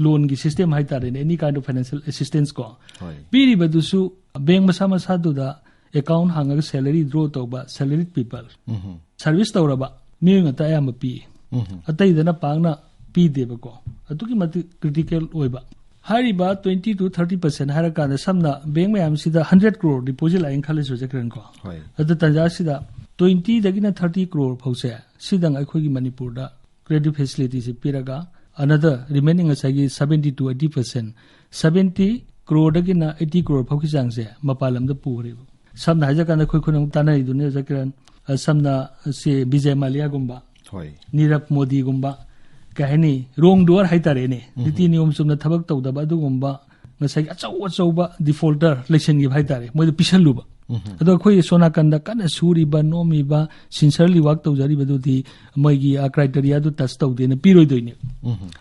ꯂꯣꯟꯒꯤ ꯁꯤꯁꯇꯦꯝ ꯍꯥꯏꯇꯥꯔꯦꯅꯦ, any kind of financial assistance ꯀꯣ꯫ ꯍꯣꯏ꯫ ꯄꯤꯔꯤꯕꯗꯨꯁꯨ ꯕꯦꯡ ꯃꯁꯥ ꯃꯁꯥꯗꯨꯗ ꯑꯦꯀꯥꯎꯟ ꯍꯥꯡꯉꯒ ꯁꯦꯂꯔꯤ ꯗ꯭ꯔꯣ ꯇꯧꯕ, ꯁꯦꯂꯔꯤꯠ ꯄꯤꯄꯜ, ꯁꯔꯚꯤꯁ ꯇꯧꯔꯕ ꯃꯤꯑꯣꯏ ꯉꯥꯛꯇ ꯑꯌꯥꯝꯕ ꯄꯤ꯫ ꯑꯇꯩꯗꯅ ꯄꯥꯛꯅ ꯄꯤꯗꯦꯕꯀꯣ꯫ ꯑꯗꯨꯛꯀꯤ ꯃꯇꯤꯛ ꯀ꯭ꯔꯤꯇꯤꯀꯦꯜ ꯑꯣꯏꯕ꯫ ꯍꯥꯏꯔꯤꯕ twenty to thirty percent ꯍꯥꯏꯔꯀꯥꯟꯗ, ꯁꯝꯅ ꯕꯦꯡ ꯃꯌꯥꯝꯁꯤꯗ hundred crore ꯗꯤꯄꯣꯖꯤꯠ ꯂꯥꯛꯑꯦꯅ ꯈꯜꯂꯁꯤ ꯑꯣꯖꯥ ꯀꯤꯔꯟ ꯀꯣ꯫ ꯍꯣꯏ꯫ ꯑꯗꯨ ꯇꯥꯟꯖꯥꯁꯤꯗ twenty ꯗꯒꯤꯅ thirty crore ꯐꯥꯎꯁꯦ ꯁꯤꯗꯪ ꯑꯩꯈꯣꯏꯒꯤ ꯃꯅꯤꯄꯨꯔꯗ ꯀ꯭ꯔꯦꯗꯤꯠ ꯐꯦꯁꯤꯂꯤꯇꯤꯁꯤ ꯄꯤꯔꯒ, another remaining ꯉꯁꯥꯏꯒꯤ seventy to eighty percent, seventy crore ꯗꯒꯤꯅ eighty crore ꯐꯥꯎꯒꯤ ꯆꯥꯡꯁꯦ ꯃꯄꯥꯟ ꯂꯝꯗ ꯄꯨꯈ꯭ꯔꯦꯕ꯫ ꯁꯝꯅ ꯍꯥꯏꯖꯔꯀꯥꯟꯗ ꯑꯩꯈꯣꯏ ꯈꯨꯗꯤꯡꯃꯛ ꯇꯥꯟꯅꯔꯤꯗꯨꯅꯤ ꯑꯣꯖꯥ ꯀꯤꯔꯟ, ꯑ, ꯁꯝꯅ ꯁꯤ ꯕꯤꯖꯦ ꯃꯥꯂꯤꯌꯥꯒꯨꯝꯕ, ꯍꯣꯏ꯫ ꯅꯤꯔꯕ ꯃꯣꯗꯤꯒꯨꯝꯕ, ꯀꯩ ꯍꯥꯏꯅꯤ, ꯔꯣꯡ ꯗꯨꯋꯔ ꯍꯥꯏꯇꯥꯔꯦꯅꯦ, ꯅꯤꯇꯤ ꯅꯤꯌꯣꯝ ꯆꯨꯝꯅ ꯊꯕꯛ ꯇꯧꯗꯕ ꯑꯗꯨꯒꯨꯝꯕ ꯉꯁꯥꯏꯒꯤ ꯑꯆꯧ ꯑꯆꯧꯕ ꯗꯤꯐꯣꯜꯇꯔ ꯂꯩꯁꯤꯟꯈꯤꯕ ꯍꯥꯏꯇꯥꯔꯦ, ꯃꯣꯏꯗ ꯄꯤꯁꯜꯂꯨꯕ꯫ ꯑꯗꯣ ꯑꯩꯈꯣꯏ ꯁꯣꯝ ꯅꯥꯀꯟꯗ ꯀꯟꯅ ꯁꯨꯔꯤꯕ ꯅꯣꯝꯃꯤꯕ, ꯁꯤꯟꯁꯔꯂꯤ ꯋꯥꯛ ꯇꯧꯖꯔꯤꯕꯗꯨꯗꯤ ꯃꯣꯏꯒꯤ ꯀ꯭ꯔꯥꯏꯇꯦꯔꯤꯌꯥꯗꯨ ꯇꯆ ꯇꯧꯗꯦꯅ ꯄꯤꯔꯣꯏꯗꯣꯏꯅꯦ꯫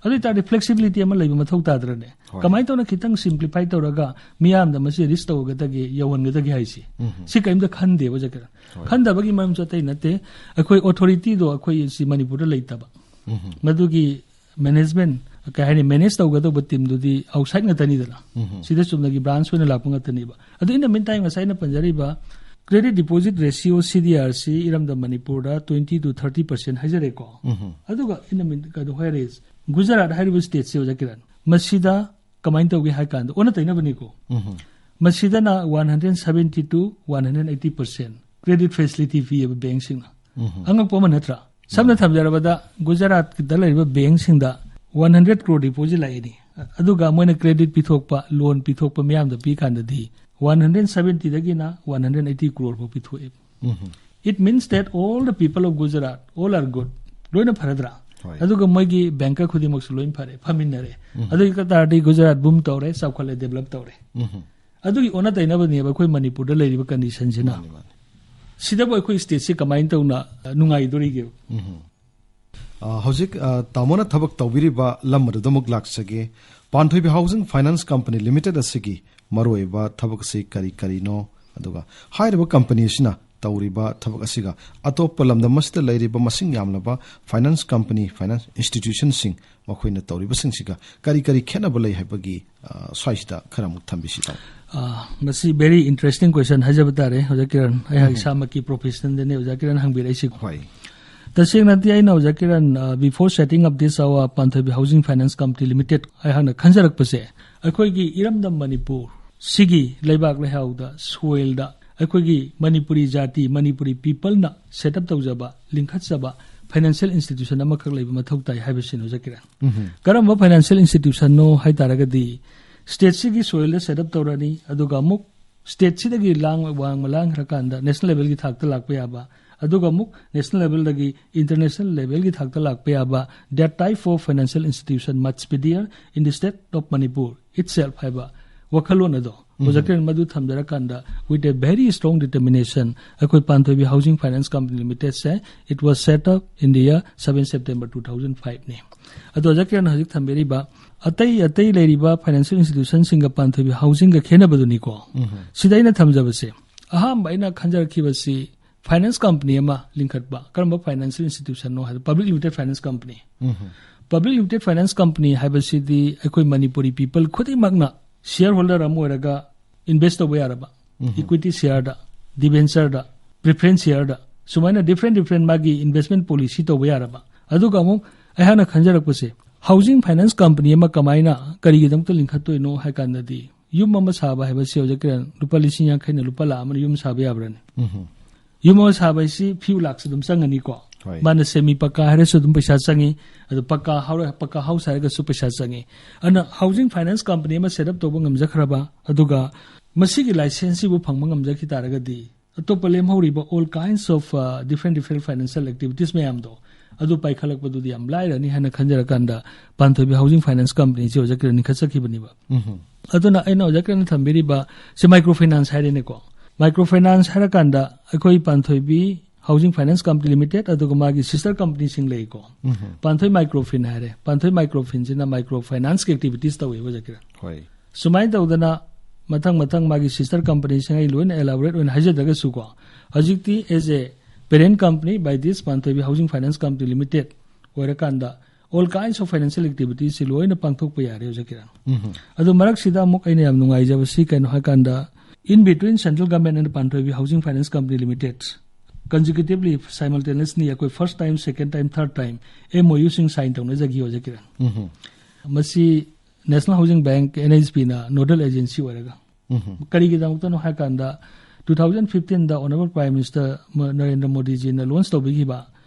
ꯑꯗꯨ ꯑꯣꯏꯇꯥꯔꯗꯤ ꯐ꯭ꯂꯦꯛꯁꯤꯕꯤꯂꯤꯇꯤ ꯑꯃ ꯂꯩꯕ ꯃꯊꯧ ꯇꯥꯗ꯭ꯔꯅꯦ? ꯀꯃꯥꯏꯅ ꯇꯧꯅ ꯈꯤꯇꯪ ꯁꯤꯝꯄ꯭ꯂꯤꯐꯥꯏ ꯇꯧꯔꯒ ꯃꯤꯌꯥꯝꯗ ꯃꯁꯤ ꯔꯤꯁ ꯇꯧꯒꯗꯒꯦ, ꯌꯧꯍꯟꯒꯗꯒꯦ ꯍꯥꯏꯁꯦ, ꯁꯤ ꯀꯔꯤꯝꯇ ꯈꯟꯗꯦꯕ ꯑꯣꯖꯥ ꯀꯤꯔꯟ꯫ ꯈꯟꯗꯕꯒꯤ ꯃꯔꯝꯁꯨ ꯑꯇꯩ ꯅꯠꯇꯦ, ꯑꯩꯈꯣꯏ ꯑꯣꯊꯣꯔꯤꯇꯤꯗꯣ ꯑꯩꯈꯣꯏ ꯁꯤ ꯃꯅꯤꯄꯨꯔꯗ ꯂꯩꯇꯕ꯫ ꯃꯗꯨꯒꯤ ꯃꯦꯅꯦꯖꯃꯦꯟ, ꯀꯩ ꯍꯥꯏꯅꯤ, ꯃꯦꯅꯦꯖ ꯇꯧꯒꯗꯧꯕ ꯇꯤꯝꯗꯨꯗꯤ ꯑꯥꯎꯠꯁꯥꯏꯠ ꯉꯥꯛꯇꯅꯤꯗꯅ꯫ ꯁꯤꯗ ꯆꯨꯝꯅꯒꯤ ꯕ꯭ꯔꯥꯟꯁ ꯑꯣꯏꯅ ꯂꯥꯛꯄ ꯉꯥꯛꯇꯅꯦꯕ꯫ ꯑꯗꯨ ꯏꯟ ꯗ ꯃꯤꯟ ꯇꯥꯏꯝ ꯉꯁꯥꯏ ꯑꯩꯅ ꯄꯟꯖꯔꯤꯕ ꯀ꯭ꯔꯦꯗꯤꯠ ꯗꯤꯄꯣꯖꯤꯠ ꯔꯦꯁꯤꯌꯣ, ꯁꯤ ꯗꯤ ꯑꯥꯔ ꯁꯤ, ꯏꯔꯝꯗꯝ ꯃꯅꯤꯄꯨꯔꯗ ꯇ꯭ꯋꯦꯟꯇꯤ ꯇꯨ ꯊꯥꯔꯇꯤ ꯄꯔꯁꯦꯟ ꯍꯥꯏꯖꯔꯦꯀꯣ꯫ ꯑꯗꯨꯒ ꯏꯟ ꯗ ꯃꯤꯟ ꯀꯩꯅꯣ ꯍꯥꯏꯔꯦ, ꯒꯨꯖꯔꯥꯠ ꯍꯥꯏꯔꯤꯕ ꯁ꯭ꯇꯦꯠꯁꯦ ꯑꯣꯖꯥ ꯀꯤꯔꯟ, ꯃꯁꯤꯗ ꯀꯃꯥꯏꯅ ꯇꯧꯒꯦ ꯍꯥꯏ ꯀꯥꯟꯗ ꯑꯣꯟꯅ ꯇꯩꯅꯕꯅꯤꯀꯣ꯫ ꯃꯁꯤꯗꯅ one hundred seventy two, one hundred eighty percent credit facility ꯄꯤꯌꯦꯕ ꯕꯦꯡꯁꯤꯡꯅ꯫ ꯑꯉꯛꯄ ꯑꯃ ꯅꯠꯇ꯭ꯔꯥ? ꯁꯝꯅ ꯊꯝꯖꯔꯕꯗ ꯒꯨꯖꯔꯥꯠꯀꯤꯗ ꯂꯩꯔꯤꯕ ꯕꯦꯡꯁꯤꯡꯗ ꯋꯥꯟ ꯍꯟꯗ꯭ꯔꯦꯠ ꯀ꯭ꯔꯣꯔ ꯗꯤꯄꯣꯖꯤꯠ ꯂꯥꯛꯏꯅꯤ, ꯑꯗꯨꯒ ꯃꯣꯏꯅ ꯀ꯭ꯔꯦꯗꯤꯠ ꯄꯤꯊꯣꯛꯄ, ꯂꯣꯟ ꯄꯤꯊꯣꯛꯄ ꯃꯤꯌꯥꯝꯗ ꯄꯤ ꯀꯥꯟꯗꯗꯤ ꯋꯥꯟ ꯍꯟꯗ꯭ꯔꯦꯠ ꯁꯕꯦꯟꯇꯤꯗꯒꯤꯅ ꯋꯥꯟ ꯍꯟꯗ꯭ꯔꯦꯠ ꯑꯩꯠꯇꯤ ꯀ꯭ꯔꯣꯔ ꯐꯥꯎ ꯄꯤꯊꯣꯛꯑꯦꯕ꯫ It means that all the people of Gujarat, all are good. ꯂꯣꯏꯅ ꯐꯔꯗ꯭ꯔꯥ? ꯍꯣꯏ꯫ ꯑꯗꯨꯒ ꯃꯣꯏꯒꯤ ꯕꯦꯡꯀꯔ ꯈꯨꯗꯤꯡꯃꯛꯁꯨ ꯂꯣꯏꯅ ꯐꯔꯦ, ꯐꯃꯤꯟꯅꯔꯦ꯫ ꯑꯗꯨ ꯑꯣꯏ ꯇꯥꯔꯗꯤ ꯒꯨꯖꯔꯥꯠ ꯕꯨꯝ ꯇꯧꯔꯦ, ꯆꯥꯎꯈꯠꯂꯦ, ꯗꯦꯕꯂꯞ ꯇꯧꯔꯦ꯫ ꯑꯗꯨꯒꯤ ꯑꯣꯟꯅ ꯇꯩꯅꯕꯅꯦꯕ ꯑꯩꯈꯣꯏ ꯃꯅꯤꯄꯨꯔꯗ ꯂꯩꯔꯤꯕ ꯀꯟꯗꯤꯁꯟꯁꯤꯅ꯫ ꯃꯥꯅꯤ, ꯃꯥꯅꯤ꯫ ꯁꯤꯗꯕꯨ ꯑꯩꯈꯣꯏ ꯁ꯭ꯇꯦꯠꯁꯤ ꯀꯃꯥꯏꯅ ꯇꯧꯅ, ꯑ, ꯅꯨꯡꯉꯥꯏꯗꯣꯔꯤꯒꯦꯕ? ꯑ, ꯍꯧꯖꯤꯛ, ꯑ, ꯇꯥꯃꯣꯅ ꯊꯕꯛ ꯇꯧꯕꯤꯔꯤꯕ ꯂꯝ ꯑꯗꯨꯗ ꯑꯃꯨꯛ ꯂꯥꯛꯆꯒꯦ꯫ ꯄꯥꯟꯊꯣꯏꯕꯤ ꯍꯥꯎꯁꯤꯡ ꯐꯥꯏꯅꯥꯟꯁ ꯀꯝꯄꯅꯤ ꯂꯤꯃꯤꯇꯦꯗ ꯑꯁꯤꯒꯤ ꯃꯔꯨꯑꯣꯏꯕ ꯊꯕꯛ ꯑꯁꯤ ꯀꯔꯤ ꯀꯔꯤꯅꯣ? ꯑꯗꯨꯒ ꯍꯥꯏꯔꯤꯕ ꯀꯝꯄꯅꯤ ꯑꯁꯤꯅ ꯇꯧꯔꯤꯕ ꯊꯕꯛ ꯑꯁꯤꯒ ꯑꯇꯣꯞꯄ ꯂꯝꯗꯝ ꯑꯁꯤꯗ ꯂꯩꯔꯤꯕ ꯃꯁꯤꯡ ꯌꯥꯝꯂꯕ ꯐꯥꯏꯅꯥꯟꯁ ꯀꯝꯄꯅꯤ, ꯐꯥꯏꯅꯥꯟꯁ ꯏꯟꯁꯇꯤꯇ꯭ꯌꯨꯁꯟꯁꯤꯡ, ꯃꯈꯣꯏꯅ ꯇꯧꯔꯤꯕꯁꯤꯡꯁꯤꯒ ꯀꯔꯤ ꯀꯔꯤ ꯈꯦꯠꯅꯕ ꯂꯩ ꯍꯥꯏꯕꯒꯤ, ꯑ, ꯁ꯭ꯋꯥꯏꯁꯤꯗ ꯈꯔ ꯑꯃꯨꯛ ꯊꯝꯕꯤꯁꯤ, ꯇꯥꯃꯣ꯫ ꯑ, ꯃꯁꯤ very interesting question ꯍꯥꯏꯖꯕ ꯇꯥꯔꯦ, ꯑꯣꯖꯥ ꯀꯤꯔꯟ꯫ ꯑꯩꯍꯥꯛ ꯏꯁꯥꯃꯛꯀꯤ ꯄ꯭ꯔꯣꯐꯦꯁꯟꯗꯅꯦ ꯑꯣꯖꯥ ꯀꯤꯔꯟ ꯍꯪꯕꯤꯔꯛꯏꯁꯤ꯫ ꯍꯣꯏ꯫ ꯇꯁꯦꯡꯅꯗꯤ ꯑꯩꯅ ꯑꯣꯖꯥ ꯀꯤꯔꯟ, ꯑ, before setting up this our Panthoibi housing finance company limited ꯑꯩꯍꯥꯛꯅ ꯈꯟꯖꯔꯛꯄꯁꯦ, ꯑꯩꯈꯣꯏꯒꯤ ꯏꯔꯝꯗꯝ ꯃꯅꯤꯄꯨꯔ ꯁꯤꯒꯤ ꯂꯩꯕꯥꯛ ꯂꯩꯍꯥꯎꯗ, ꯁꯣꯏꯜꯗ ꯑꯩꯈꯣꯏꯒꯤ ꯃꯅꯤꯄꯨꯔꯤ ꯖꯥꯇꯤ, ꯃꯅꯤꯄꯨꯔꯤ ꯄꯤꯄꯜꯅ ꯁꯦꯠ ꯑꯞ ꯇꯧꯖꯕ, ꯂꯤꯡꯈꯠꯆꯕ ꯐꯥꯏꯅꯥꯟꯁꯤꯌꯦꯜ ꯏꯟꯁꯇꯤꯇ꯭ꯌꯨꯁꯟ ꯑꯃꯈꯛ ꯂꯩꯕ ꯃꯊꯧ ꯇꯥꯏ ꯍꯥꯏꯕꯁꯤꯅꯤ ꯑꯣꯖꯥ ꯀꯤꯔꯟ꯫ ꯀꯔꯝꯕ ꯐꯥꯏꯅꯥꯟꯁꯤꯌꯦꯜ ꯏꯟꯁꯇꯤꯇ꯭ꯌꯨꯁꯟꯅꯣ ꯍꯥꯏ ꯇꯥꯔꯒꯗꯤ, ꯁ꯭ꯇꯦꯠꯁꯤꯒꯤ ꯁꯣꯏꯜꯗ ꯁꯦꯠ ꯑꯞ ꯇꯧꯔꯅꯤ, ꯑꯗꯨꯒ ꯑꯃꯨꯛ ꯁ꯭ꯇꯦꯠꯁꯤꯗꯒꯤ ꯂꯥꯡ-, ꯋꯥꯡꯃ ꯂꯥꯡꯈ꯭ꯔꯀꯥꯟꯗ ꯅꯦꯁꯅꯦꯜ ꯂꯦꯚꯦꯜꯒꯤ ꯊꯥꯛꯇ ꯂꯥꯛꯄ ꯌꯥꯕ ꯑꯗꯨꯒ ꯑꯃꯨꯛ national levelꯗꯒꯤ international levelꯒꯤ ꯊꯥꯛꯇ ꯂꯥꯛꯄ ꯌꯥꯕ that type of financial institution must be there in the state of Manipur itself ꯍꯥꯏꯕ ꯋꯥꯈꯜꯂꯣꯟ ꯑꯗꯣ ꯑꯣꯖꯥ ꯀꯤꯔꯟ ꯃꯗꯨ ꯊꯝꯖꯔꯀꯥꯟꯗ with a very strong determination ꯑꯩꯈꯣꯏ ꯄꯥꯟꯊꯣꯏꯕꯤ Housing Finance Company Limitedꯁꯦ it was set up in the year seven September two thousand five ꯅꯤ꯫ ꯑꯗꯣ ꯑꯣꯖꯥ ꯀꯤꯔꯟ ꯍꯧꯖꯤꯛ ꯊꯝꯕꯤꯔꯤꯕ ꯑꯇꯩ ꯑꯇꯩ ꯂꯩꯔꯤꯕ financial institutionꯁꯤꯡꯒ ꯄꯥꯟꯊꯣꯏꯕꯤ Housingꯒ ꯈꯦꯠꯅꯕꯗꯨꯅꯤꯀꯣ꯫ ꯁꯤꯗ ꯑꯩꯅ ꯊꯝꯖꯕꯁꯦ ꯑꯍꯥꯟꯕ ꯑꯩꯅ ꯈꯟꯖꯔꯛꯈꯤꯕꯁꯤ finance company ꯑꯃ ꯂꯤꯡꯈꯠꯄ꯫ ꯀꯔꯝꯕ financial institutionꯅꯣ ꯍꯥꯏꯕ public limited finance company꯫ Public limited finance company ꯍꯥꯏꯕꯁꯤꯗꯤ ꯑꯩꯈꯣꯏ ꯃꯅꯤꯄꯨꯔꯤ people ꯈꯨꯗꯤꯡꯃꯛꯅ shareholder ꯑꯃ ꯑꯣꯏꯔꯒ invest ꯇꯧꯕ ꯌꯥꯔꯕ equity shareꯗ, debentureꯗ, preference shareꯗ ꯁꯨꯃꯥꯏꯅ different different ꯃꯥꯒꯤ investment policy ꯇꯧꯕ ꯌꯥꯔꯕ꯫ ꯑꯗꯨꯒ ꯑꯃꯨꯛ ꯑꯩꯍꯥꯛꯅ ꯈꯟꯖꯔꯛꯄꯁꯦ housing finance company ꯑꯃ ꯀꯃꯥꯏꯅ ꯀꯔꯤꯒꯤꯗꯃꯛꯇ ꯂꯤꯡꯈꯠꯇꯣꯏꯅꯣ ꯍꯥꯏ ꯀꯥꯟꯗꯗꯤ ꯌꯨꯝ ꯑꯃ ꯁꯥꯕ ꯍꯥꯏꯕꯁꯤ ꯍꯧꯖꯤꯛ ꯂꯨꯄꯥ ꯂꯤꯁꯤꯡ ꯌꯥꯡꯈꯩꯅ ꯂꯨꯄꯥ ꯂꯥꯈ ꯑꯃꯅ ꯌꯨꯝ ꯁꯥꯕ ꯌꯥꯕ꯭ꯔꯅꯤ? ꯌꯨꯝ ꯑꯃ ꯁꯥꯕ ꯍꯥꯏꯁꯤ few lakhs ꯑꯗꯨꯝ ꯆꯪꯒꯅꯤꯀꯣ꯫ ꯍꯣꯏ꯫ ꯃꯥꯅ semi ꯄꯀꯥ ꯍꯥꯏꯔꯁꯨ ꯑꯗꯨꯝ ꯄꯩꯁꯥ ꯆꯪꯉꯤ꯫ ꯑꯗꯨ ꯄꯀꯥ ꯍꯥꯎꯔ ꯄꯀꯥ house ꯍꯥꯏꯔꯒꯁꯨ ꯄꯩꯁꯥ ꯆꯪꯉꯤ꯫ ꯑꯗꯨꯅ housing finance company ꯑꯃ set up ꯇꯧꯕ ꯉꯝꯖꯈ꯭ꯔꯕ, ꯑꯗꯨꯒ ꯃꯁꯤꯒꯤ licenseꯁꯤꯕꯨ ꯐꯪꯕ ꯉꯝꯖꯈꯤ ꯇꯥꯔꯒꯗꯤ ꯑꯇꯣꯞꯄ ꯂꯦꯝꯍꯧꯔꯤꯕ all kinds of different different financial activities ꯃꯌꯥꯝꯗꯣ ꯑꯗꯨ ꯄꯥꯏꯈꯠꯂꯛꯄꯗꯨꯗꯤ ꯌꯥꯝ ꯂꯥꯏꯔꯅꯤ ꯍꯥꯏꯅ ꯈꯟꯖꯔꯀꯥꯟꯗ ꯄꯥꯟꯊꯣꯏꯕꯤ Housing Finance Companyꯁꯤ ꯑꯣꯖꯥ ꯀꯤꯔꯟ ꯂꯤꯡꯈꯠꯆꯈꯤꯕꯅꯦꯕ꯫ ꯑꯗꯨꯅ ꯑꯩꯅ ꯑꯣꯖꯥ ꯀꯤꯔꯟꯅ ꯊꯝꯕꯤꯔꯤꯕ ꯁꯤ micro finance ꯍꯥꯏꯔꯦꯅꯦꯀꯣ꯫ Micro finance ꯍꯥꯏꯔꯀꯥꯟꯗ ꯑꯩꯈꯣꯏ ꯄꯥꯟꯊꯣꯏꯕꯤ Housing Finance Company Limited ꯑꯗꯨꯒ ꯃꯥꯒꯤ sister companyꯁꯤꯡ ꯂꯩꯀꯣ꯫ ꯄꯥꯟꯊꯣꯏ Microfin ꯍꯥꯏꯔꯦ꯫ ꯄꯥꯟꯊꯣꯏ Microfinꯁꯤꯅ micro financeꯀꯤ activities ꯇꯧꯋꯦꯕ ꯑꯣꯖꯥ ꯀꯤꯔꯟ꯫ ꯍꯣꯏ꯫ ꯁꯨꯃꯥꯏꯅ ꯇꯧꯗꯅ ꯃꯊꯪ ꯃꯊꯪ ꯃꯥꯒꯤ sister companyꯁꯤꯡ ꯑꯩ ꯂꯣꯏꯅ elaborate ꯑꯣꯏꯅ ꯍꯥꯏꯖꯗ꯭ꯔꯒꯁꯨꯀꯣ, ꯍꯧꯖꯤꯛꯇꯤ as a parent company by this Panthoibi Housing Finance Company Limited ꯑꯣꯏꯔꯀꯥꯟꯗ all kinds of financial activitiesꯁꯤ ꯂꯣꯏꯅ ꯄꯥꯡꯊꯣꯛꯄ ꯌꯥꯔꯦ ꯍꯧꯖꯤꯛ ꯀꯤꯔꯟ꯫ ꯑꯗꯨ ꯃꯔꯛꯁꯤꯗ ꯑꯃꯨꯛ ꯑꯩꯅ ꯌꯥꯝ ꯅꯨꯡꯉꯥꯏꯖꯕꯁꯤ ꯀꯩꯅꯣ ꯍꯥꯏꯀꯥꯟꯗ in between central government and Panthoibi Housing Finance Company Limited consecutively simultaneously ꯑꯩꯈꯣꯏ first time, second time, third time MOUꯁꯤꯡ sign ꯇꯧꯅꯖꯈꯤ ꯍꯧꯖꯤꯛ ꯀꯤꯔꯟ꯫ ꯃꯁꯤ National Housing Bank NHBꯅ nodal agency ꯑꯣꯏꯔꯒ ꯀꯔꯤꯒꯤꯗꯃꯛꯇꯅꯣ ꯍꯥꯏ ꯀꯥꯟꯗ two thousand fifteenꯗ Honorable Prime Minister Narendra ꯃꯣꯗꯤꯖꯤꯅ launch ꯇꯧꯕꯤꯈꯤꯕ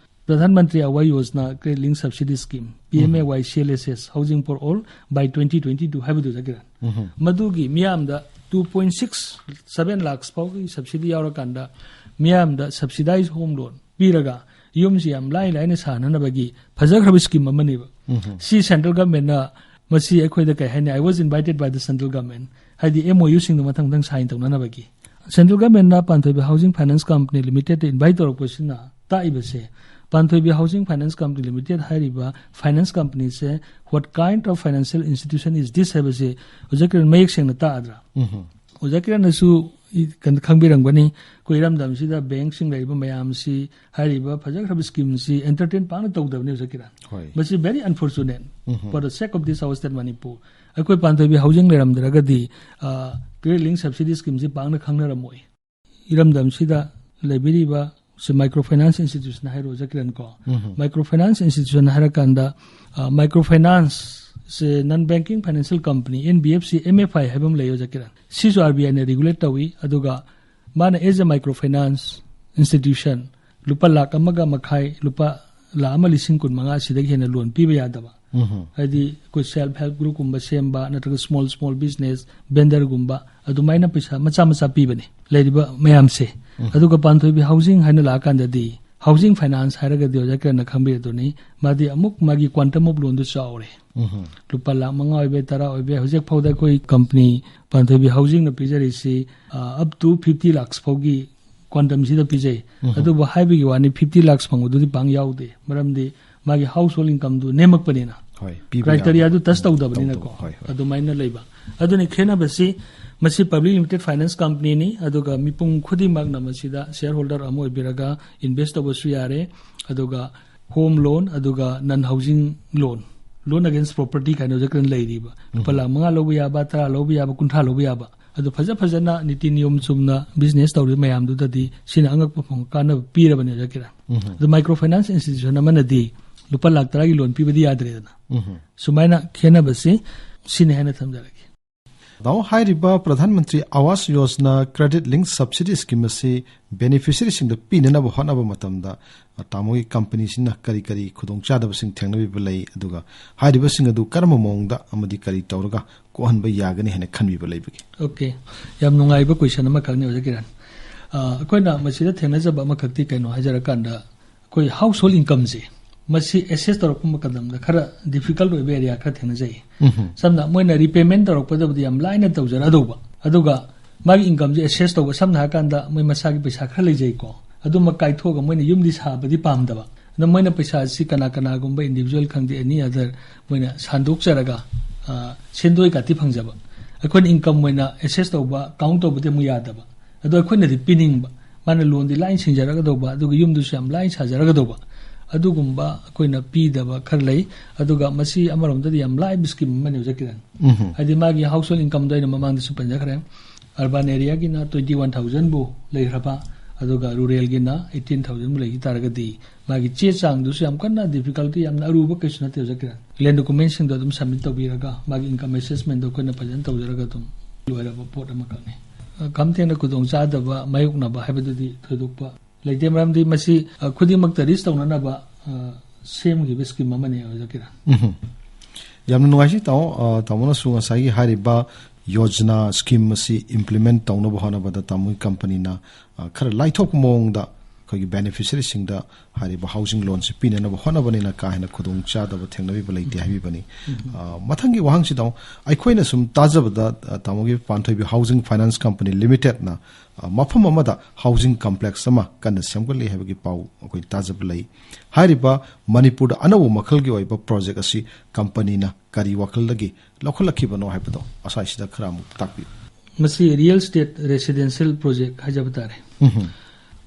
Pradhan Mantri Awas Yojana Credit Linked Subsidy Scheme PMAY CLSS Housing for All by twenty twenty two ꯍꯥꯏꯕꯗꯨꯗ ꯀꯤꯔꯟ, ꯃꯗꯨꯒꯤ ꯃꯤꯌꯥꯝꯗ two point six seven lakhs ꯐꯥꯎꯒꯤ subsidy ꯌꯥꯎꯔꯀꯥꯟꯗ ꯃꯤꯌꯥꯝꯗ subsidized home loan ꯄꯤꯔꯒ ꯌꯨꯝꯁꯤ ꯌꯥꯝ ꯂꯥꯏ ꯂꯥꯏꯅ ꯁꯥꯅꯅꯕꯒꯤ ꯐꯖꯈ꯭ꯔꯕ scheme ꯑꯃꯅꯦꯕ꯫ ꯁꯤ central governmentꯅ, ꯃꯁꯤ ꯑꯩꯈꯣꯏꯗ ꯀꯩ ꯍꯥꯏꯅꯤ, I was invited by the central government, ꯍꯥꯏꯗꯤ MOUꯁꯤꯡꯗꯣ ꯃꯊꯪ ꯃꯊꯪ sign ꯇꯧꯅꯅꯕꯒꯤ꯫ Central governmentꯅ ꯄꯥꯟꯊꯣꯏꯕꯤ Housing Finance Company Limitedꯇ invite ꯇꯧꯔꯛꯄꯁꯤꯅ ꯇꯥꯛꯏꯕꯁꯦ, ꯄꯥꯟꯊꯣꯏꯕꯤ Housing Finance Company Limited ꯍꯥꯏꯔꯤꯕ finance companyꯁꯦ what kind of financial institution is this ꯍꯥꯏꯕꯁꯦ ꯑꯣꯖꯥ ꯀꯤꯔꯟ ꯃꯌꯦꯛ ꯁꯦꯡꯅ ꯇꯥꯛꯑꯗ꯭ꯔꯥ? ꯑꯣꯖꯥ ꯀꯤꯔꯟꯅꯁꯨ ꯏ-, ꯀꯩꯅꯣ ꯈꯪꯕꯤꯔꯝꯒꯅꯤ, ꯑꯩꯈꯣꯏ ꯏꯔꯝꯗꯝꯁꯤꯗ bankꯁꯤꯡ ꯂꯩꯔꯤꯕ ꯃꯌꯥꯝꯁꯤ ꯍꯥꯏꯔꯤꯕ ꯐꯖꯈ꯭ꯔꯕ schemeꯁꯤ entertain ꯄꯥꯛꯅ ꯇꯧꯗꯕꯅꯤ ꯑꯣꯖꯥ ꯀꯤꯔꯟ꯫ ꯍꯣꯏ꯫ ꯃꯁꯤ very unfortunate for the sake of this house that Manipur꯫ ꯑꯩꯈꯣꯏ ꯄꯥꯟꯊꯣꯏꯕꯤ Housing ꯂꯩꯔꯝꯗ꯭ꯔꯒꯗꯤ, ꯑ, credit link subsidy schemeꯁꯤ ꯄꯥꯛꯅ ꯈꯪꯅꯔꯝꯃꯣꯏ꯫ ꯏꯔꯝꯗꯝꯁꯤꯗ ꯂꯩꯕꯤꯔꯤꯕ ꯁꯤ microfinance institution ꯍꯥꯏꯔꯣ ꯑꯣꯖꯥ ꯀꯤꯔꯟ ꯀꯣ, microfinance institution ꯍꯥꯏꯔꯀꯥꯟꯗ, ꯑ, microfinance ꯁꯦ non banking financial company, NBFC, MFI ꯍꯥꯏꯕ ꯑꯃ ꯂꯩ ꯑꯣꯖꯥ ꯀꯤꯔꯟ꯫ ꯁꯤꯁꯨ RBIꯅ regulate ꯇꯧꯏ꯫ ꯑꯗꯨꯒ ꯃꯥꯅ as a microfinance institution ꯂꯨꯄꯥ ꯂꯥꯈ ꯑꯃꯒ ꯃꯈꯥꯏ, ꯂꯨꯄꯥ ꯂꯥꯈ ꯑꯃ ꯂꯤꯁꯤꯡ ꯀꯨꯟ ꯃꯉꯥ ꯁꯤꯗꯒꯤ ꯍꯦꯟꯅ loan ꯄꯤꯕ ꯌꯥꯗꯕ꯫ ꯍꯥꯏꯗꯤ ꯑꯩꯈꯣꯏ self help groupꯀꯨꯝꯕ ꯁꯦꯝꯕ ꯅꯠꯇ꯭ꯔꯒ small small business vendorꯒꯨꯝꯕ ꯑꯗꯨꯃꯥꯏꯅ ꯄꯩꯁꯥ ꯃꯆꯥ ꯃꯆꯥ ꯄꯤꯕꯅꯤ ꯂꯩꯔꯤꯕ ꯃꯌꯥꯝꯁꯦ꯫ ꯑꯗꯨꯒ ꯄꯥꯟꯊꯣꯏꯕꯤ Housing ꯍꯥꯏꯅ ꯂꯥꯛꯑꯀꯥꯟꯗꯗꯤ housing finance ꯍꯥꯏꯔꯒꯗꯤ ꯑꯣꯖꯥ ꯀꯤꯔꯟꯅ ꯈꯪꯕꯤꯔꯗꯨꯅꯤ, ꯃꯥꯗꯤ ꯑꯃꯨꯛ ꯃꯥꯒꯤ quantum of loanꯗꯨ ꯆꯥꯎꯔꯦ꯫ ꯂꯨꯄꯥ ꯂꯥꯈ ꯃꯉꯥ ꯑꯣꯏꯕ ꯌꯥꯏ, ꯇꯔꯥ ꯑꯣꯏꯕ ꯌꯥꯏ꯫ ꯍꯧꯖꯤꯛ ꯐꯥꯎꯗ ꯑꯩꯈꯣꯏ company ꯄꯥꯟꯊꯣꯏꯕꯤ Housingꯅ ꯄꯤꯖꯔꯤꯁꯤ, ꯑ, up to fifty lakhs ꯐꯥꯎꯒꯤ quantumꯁꯤꯗ ꯄꯤꯖꯩ꯫ ꯑꯗꯨꯕꯨ ꯍꯥꯏꯕꯒꯤ ꯋꯥꯅꯤ, fifty lakhs ꯐꯪꯕꯗꯨꯗꯤ ꯄꯥꯡ ꯌꯥꯎꯗꯦ, ꯃꯔꯝꯗꯤ ꯃꯥꯒꯤ household incomeꯗꯨ ꯅꯦꯝꯃꯛꯄꯅꯤꯅ꯫ ꯍꯣꯏ, ꯄꯤꯕ criteriaꯗꯨ ꯌꯥꯕ touch ꯇꯧ-, ꯇꯧꯗꯕꯅꯤꯅꯀꯣ꯫ ꯇꯧꯗꯕ, ꯍꯣꯏ, ꯍꯣꯏ꯫ ꯑꯗꯨꯃꯥꯏꯅ ꯂꯩꯕ꯫ ꯑꯗꯨꯅ ꯈꯦꯠꯅꯕꯁꯤ, ꯃꯁꯤ public limited finance companyꯅꯤ, ꯑꯗꯨꯒ ꯃꯤꯄꯨꯝ ꯈꯨꯗꯤꯡꯃꯛꯅ ꯃꯁꯤꯗ shareholder ꯑꯃ ꯑꯣꯏꯕꯤꯔꯒ invest ꯇꯧꯕꯁꯨ ꯌꯥꯔꯦ꯫ ꯑꯗꯨꯒ home loan, ꯑꯗꯨꯒ non housing loan, loan against property ꯀꯥꯏꯅ ꯍꯧꯖꯤꯛ ꯀꯟꯅ ꯂꯩꯔꯤꯕ꯫ ꯂꯨꯄꯥ ꯂꯥꯈ ꯃꯉꯥ ꯂꯧꯕ ꯌꯥꯕ, ꯇꯔꯥ ꯂꯧꯕ ꯌꯥꯕ, ꯀꯨꯟꯊ꯭ꯔꯥ ꯂꯧꯕ ꯌꯥꯕ꯫ ꯑꯗꯨ ꯐꯖ ꯐꯖꯅ ꯅꯤꯇꯤ ꯅꯤꯌꯣꯝ ꯆꯨꯝꯅ business ꯇꯧꯔꯤꯕ ꯃꯌꯥꯝꯗꯨꯗꯗꯤ ꯁꯤꯅ ꯑꯉꯛꯄ ꯐꯪ-, ꯀꯥꯟꯅꯕ ꯄꯤꯔꯕꯅꯤ ꯑꯣꯖꯥ ꯀꯤꯔꯟ꯫ ꯑꯗꯨ microfinance institution ꯑꯃꯅꯗꯤ ꯂꯨꯄꯥ ꯂꯥꯈ ꯇꯔꯥꯒꯤ loan ꯄꯤꯕꯗꯤ ꯌꯥꯗ꯭ꯔꯦꯗꯅ꯫ ꯁꯨꯃꯥꯏꯅ ꯈꯦꯠꯅꯕꯁꯤ ꯁꯤꯅꯤ ꯍꯥꯏꯅ ꯊꯝꯖꯔꯒꯦ꯫ ꯇꯥꯃꯣ, ꯍꯥꯏꯔꯤꯕ ꯄ꯭ꯔꯙꯥꯟ ꯃꯟꯇ꯭ꯔꯤ ꯑꯋꯥꯁ Yojana credit link subsidy scheme ꯑꯁꯤ beneficiaryꯁꯤꯡꯗ ꯄꯤꯅꯅꯕ ꯍꯣꯠꯅꯕ ꯃꯇꯝꯗ, ꯑ, ꯇꯥꯃꯣꯒꯤ companyꯁꯤꯅ ꯀꯔꯤ ꯀꯔꯤ ꯈꯨꯗꯣꯡꯆꯥꯗꯕꯁꯤꯡ ꯊꯦꯡꯅꯕꯤꯕ ꯂꯩ, ꯑꯗꯨꯒ ꯍꯥꯏꯔꯤꯕꯁꯤꯡ ꯑꯗꯨ ꯀꯔꯝꯕ ꯃꯑꯣꯡꯗ ꯑꯃꯗꯤ ꯀꯔꯤ ꯇꯧꯔꯒ ꯀꯣꯛꯍꯟꯕ ꯌꯥꯒꯅꯤ ꯍꯥꯏꯅ ꯈꯟꯕꯤꯕ ꯂꯩꯕꯒꯦ? Okay, ꯌꯥꯝ ꯅꯨꯡꯉꯥꯏꯕ question ꯑꯃꯈꯛꯅꯤ ꯑꯣꯖꯥ ꯀꯤꯔꯟ꯫ ꯑ, ꯑꯩꯈꯣꯏꯅ ꯃꯁꯤꯗ ꯊꯦꯡꯅꯖꯕ ꯑꯃꯈꯛꯇꯤ ꯀꯩꯅꯣ ꯍꯥꯏꯖꯔꯀꯥꯟꯗ, ꯑꯩꯈꯣꯏ household incomeꯁꯦ, ꯃꯁꯤ assess ꯇꯧꯔꯛꯄ ꯃꯇꯝꯗ ꯈꯔ difficult ꯑꯣꯏꯕ area ꯈꯔ ꯊꯦꯡꯅꯖꯩ꯫ ꯎꯝ꯫ ꯁꯝꯅ ꯃꯣꯏꯅ repayment ꯇꯧꯔꯛꯄꯗꯕꯨꯗꯤ ꯌꯥꯝ ꯂꯥꯏꯅ ꯇꯧꯖꯔꯛꯑꯗꯧꯕ, ꯑꯗꯨꯒ ꯃꯥꯒꯤ incomeꯁꯦ assess ꯇꯧꯕ, ꯁꯝꯅ ꯍꯥꯏꯔꯀꯥꯟꯗ ꯃꯣꯏ ꯃꯁꯥꯒꯤ ꯄꯩꯁꯥ ꯈꯔ ꯂꯩꯖꯩꯀꯣ, ꯑꯗꯨꯃꯛ ꯀꯥꯏꯊꯣꯛꯑꯒ ꯃꯣꯏꯅ ꯌꯨꯝꯗꯤ ꯁꯥꯕꯗꯤ ꯄꯥꯝꯗꯕ, ꯑꯗ ꯃꯣꯏꯅ ꯄꯩꯁꯥꯁꯤ ꯀꯅꯥ ꯀꯅꯥꯒꯨꯝꯕ individual ꯈꯪꯗꯦ, any other, ꯃꯣꯏꯅ ꯁꯟꯗꯣꯛꯆꯔꯒ, ꯑ, ꯁꯦꯟꯗꯣꯏ ꯀꯥꯇꯤ ꯐꯪꯖꯕ, ꯑꯩꯈꯣꯏꯅ income ꯑꯣꯏꯅ assess ꯇꯧꯕ, count ꯇꯧꯕꯗꯤ ꯑꯃꯨꯛ ꯌꯥꯗꯕ, ꯑꯗꯣ ꯑꯩꯈꯣꯏꯅꯗꯤ ꯄꯤꯅꯤꯡꯕ, ꯃꯥꯅ loanꯗꯤ ꯂꯥꯏꯅ ꯁꯤꯡꯖꯔꯒꯗꯧꯕ, ꯑꯗꯨꯒ ꯌꯨꯝꯗꯨꯁꯨ ꯌꯥꯝ ꯂꯥꯏꯅ ꯁꯥꯖꯔꯒꯗꯧꯕ, ꯑꯗꯨꯒꯨꯝꯕ ꯑꯩꯈꯣꯏꯅ ꯄꯤꯗꯕ ꯈꯔ ꯂꯩ꯫ ꯑꯗꯨꯒ ꯃꯁꯤ ꯑꯃꯔꯣꯝꯗꯗꯤ ꯌꯥꯝ ꯂꯥꯏꯕ scheme ꯑꯃꯅꯤ, ꯑꯣꯖꯥ ꯀꯤꯔꯟ꯫ ꯎꯝ꯫ ꯍꯥꯏꯗꯤ ꯃꯥꯒꯤ household incomeꯗꯣ ꯑꯩꯅ ꯃꯃꯥꯡꯗꯁꯨ ꯄꯟꯖꯈ꯭ꯔꯦ, urban areaꯒꯤꯅ twenty one thousandꯕꯨ ꯂꯩꯈ꯭ꯔꯕ, ꯑꯗꯨꯒ ruralꯒꯤꯅ eighteen thousandꯕꯨ ꯂꯩꯈꯤ ꯇꯥꯔꯒꯗꯤ, ꯃꯥꯒꯤ ꯆꯦ ꯆꯥꯡꯗꯨꯁꯨ ꯌꯥꯝ ꯀꯟꯅ difficulty, ꯌꯥꯝꯅ ꯑꯔꯨꯕ ꯀꯩꯁꯨ ꯅꯠꯇꯦ, ꯑꯣꯖꯥ ꯀꯤꯔꯟ꯫ Land documentꯁꯤꯡꯗꯣ ꯑꯗꯨꯝ submit ꯇꯧꯕꯤꯔꯒ, ꯃꯥꯒꯤ income assessmentꯗꯣ ꯑꯩꯈꯣꯏꯅ ꯐꯖꯅ ꯇꯧꯖꯔꯒ ꯑꯗꯨꯝ ꯂꯣꯏꯔꯕ ꯄꯣꯠ ꯑꯃꯈꯛꯅꯤ꯫ ꯑ, ꯈꯝ ꯊꯦꯡꯅ ꯈꯨꯗꯣꯡꯆꯥꯗꯕ ꯃꯥꯌꯣꯛꯅꯕ ꯍꯥꯏꯕꯗꯨꯗꯤ ꯊꯣꯏꯗꯣꯛꯄ ꯂꯩꯇꯦ, ꯃꯔꯝꯗꯤ ꯃꯁꯤ, ꯑ, ꯈꯨꯗꯤꯡꯃꯛꯇ reach ꯇꯧꯅꯅꯕ, ꯑ, ꯁꯦꯝꯈꯤꯕ scheme ꯑꯃꯅꯤ, ꯑꯣꯖꯥ ꯀꯤꯔꯟ꯫ ꯎꯝ꯫ ꯌꯥꯝꯅ ꯅꯨꯡꯉꯥꯏꯖꯩ, ꯇꯥꯃꯣ꯫ ꯑ, ꯇꯥꯃꯣꯅꯁꯨ ꯉꯁꯥꯏꯒꯤ ꯍꯥꯏꯔꯤꯕ ꯌꯣꯖꯅꯥ scheme ꯑꯁꯤ implement ꯇꯧꯅꯕ ꯍꯣꯠꯅꯕꯗ ꯇꯥꯃꯣꯒꯤ companyꯅ, ꯑ, ꯈꯔ ꯂꯥꯏꯊꯣꯛꯄ ꯃꯑꯣꯡꯗ ꯑꯩꯈꯣꯏꯒꯤ beneficiaryꯁꯤꯡꯗ ꯍꯥꯏꯔꯤꯕ housing loanꯁꯤ ꯄꯤꯅꯅꯕ ꯍꯣꯠꯅꯕꯅꯤꯅ ꯀꯥ ꯍꯦꯟꯅ ꯈꯨꯗꯣꯡꯆꯥꯗꯕ ꯊꯦꯡꯅꯕꯤꯕ ꯂꯩꯇꯦ ꯍꯥꯏꯕꯤꯕꯅꯤ꯫ ꯑ, ꯃꯊꯪꯒꯤ ꯋꯥꯍꯪꯁꯤꯗ ꯑꯃꯨꯛ ꯑꯩꯈꯣꯏꯅ ꯁꯨꯝ ꯇꯥꯖꯕꯗ, ꯑ, ꯇꯥꯃꯣꯒꯤ ꯄꯥꯟꯊꯣꯏꯕꯤ Housing Finance Company Limitedꯅ, ꯑ, ꯃꯐꯝ ꯑꯃꯗ housing complex ꯑꯃ ꯀꯟꯅ ꯁꯦꯝꯒꯠꯂꯤ ꯍꯥꯏꯕꯒꯤ ꯄꯥꯎ ꯑꯩꯈꯣꯏ ꯇꯥꯖꯕ ꯂꯩ꯫ ꯍꯥꯏꯔꯤꯕ ꯃꯅꯤꯄꯨꯔꯗ ꯑꯅꯧꯕ ꯃꯈꯜꯒꯤ ꯑꯣꯏꯕ project ꯑꯁꯤ companyꯅ ꯀꯔꯤ ꯋꯥꯈꯜꯗꯒꯤ ꯂꯧꯈꯠꯂꯛꯈꯤꯕꯅꯣ ꯍꯥꯏꯕꯗꯣ ꯑꯁ꯭ꯋꯥꯏꯁꯤꯗ ꯈꯔ ꯑꯃꯨꯛ ꯇꯥꯛꯄꯤꯌꯨ꯫ ꯃꯁꯤ real estate residential project ꯍꯥꯏꯖꯕ ꯇꯥꯔꯦ꯫ ꯎꯝ꯫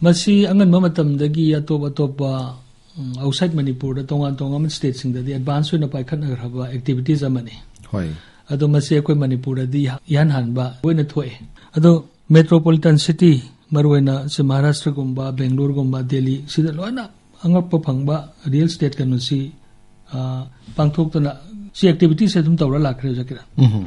ꯃꯁꯤ ꯑꯉꯟꯕ ꯃꯇꯝꯗꯒꯤ ꯑꯇꯣꯞ ꯑꯇꯣꯞꯄ, ꯎꯝ, outside ꯃꯅꯤꯄꯨꯔꯗ ꯇꯣꯉꯥꯟ ꯇꯣꯉꯥꯟꯕ stateꯁꯤꯡꯗꯗꯤ advance ꯑꯣꯏꯅ ꯄꯥꯏꯈꯠꯅꯈ꯭ꯔꯕ activities ꯑꯃꯅꯤ꯫ ꯍꯣꯏ꯫ ꯑꯗꯣ ꯃꯁꯤ ꯑꯩꯈꯣꯏ ꯃꯅꯤꯄꯨꯔꯗꯗꯤ ꯏꯍꯥꯟ ꯍꯥꯟꯕ ꯑꯣꯏꯅ ꯊꯣꯛꯑꯦ꯫ ꯑꯗꯣ metropolitan city, ꯃꯔꯨꯑꯣꯏꯅ ꯁꯤ ꯃꯍꯥꯔꯥꯁꯇ꯭ꯔꯒꯨꯝꯕ, ꯕꯦꯡꯒ꯭ꯂꯣꯔꯒꯨꯝꯕ, ꯗꯦꯜꯂꯤ, ꯁꯤꯗ ꯂꯣꯏꯅ ꯑꯉꯛꯄ ꯐꯪꯕ real estate ꯀꯩꯅꯣꯁꯤ, ꯑ, ꯄꯥꯡꯊꯣꯛꯇꯅ ꯁꯤ activityꯁꯦ ꯑꯗꯨꯝ ꯇꯧꯔ ꯂꯥꯛꯈ꯭ꯔꯦ, ꯑꯣꯖꯥ ꯀꯤꯔꯟ꯫ ꯎꯝ꯫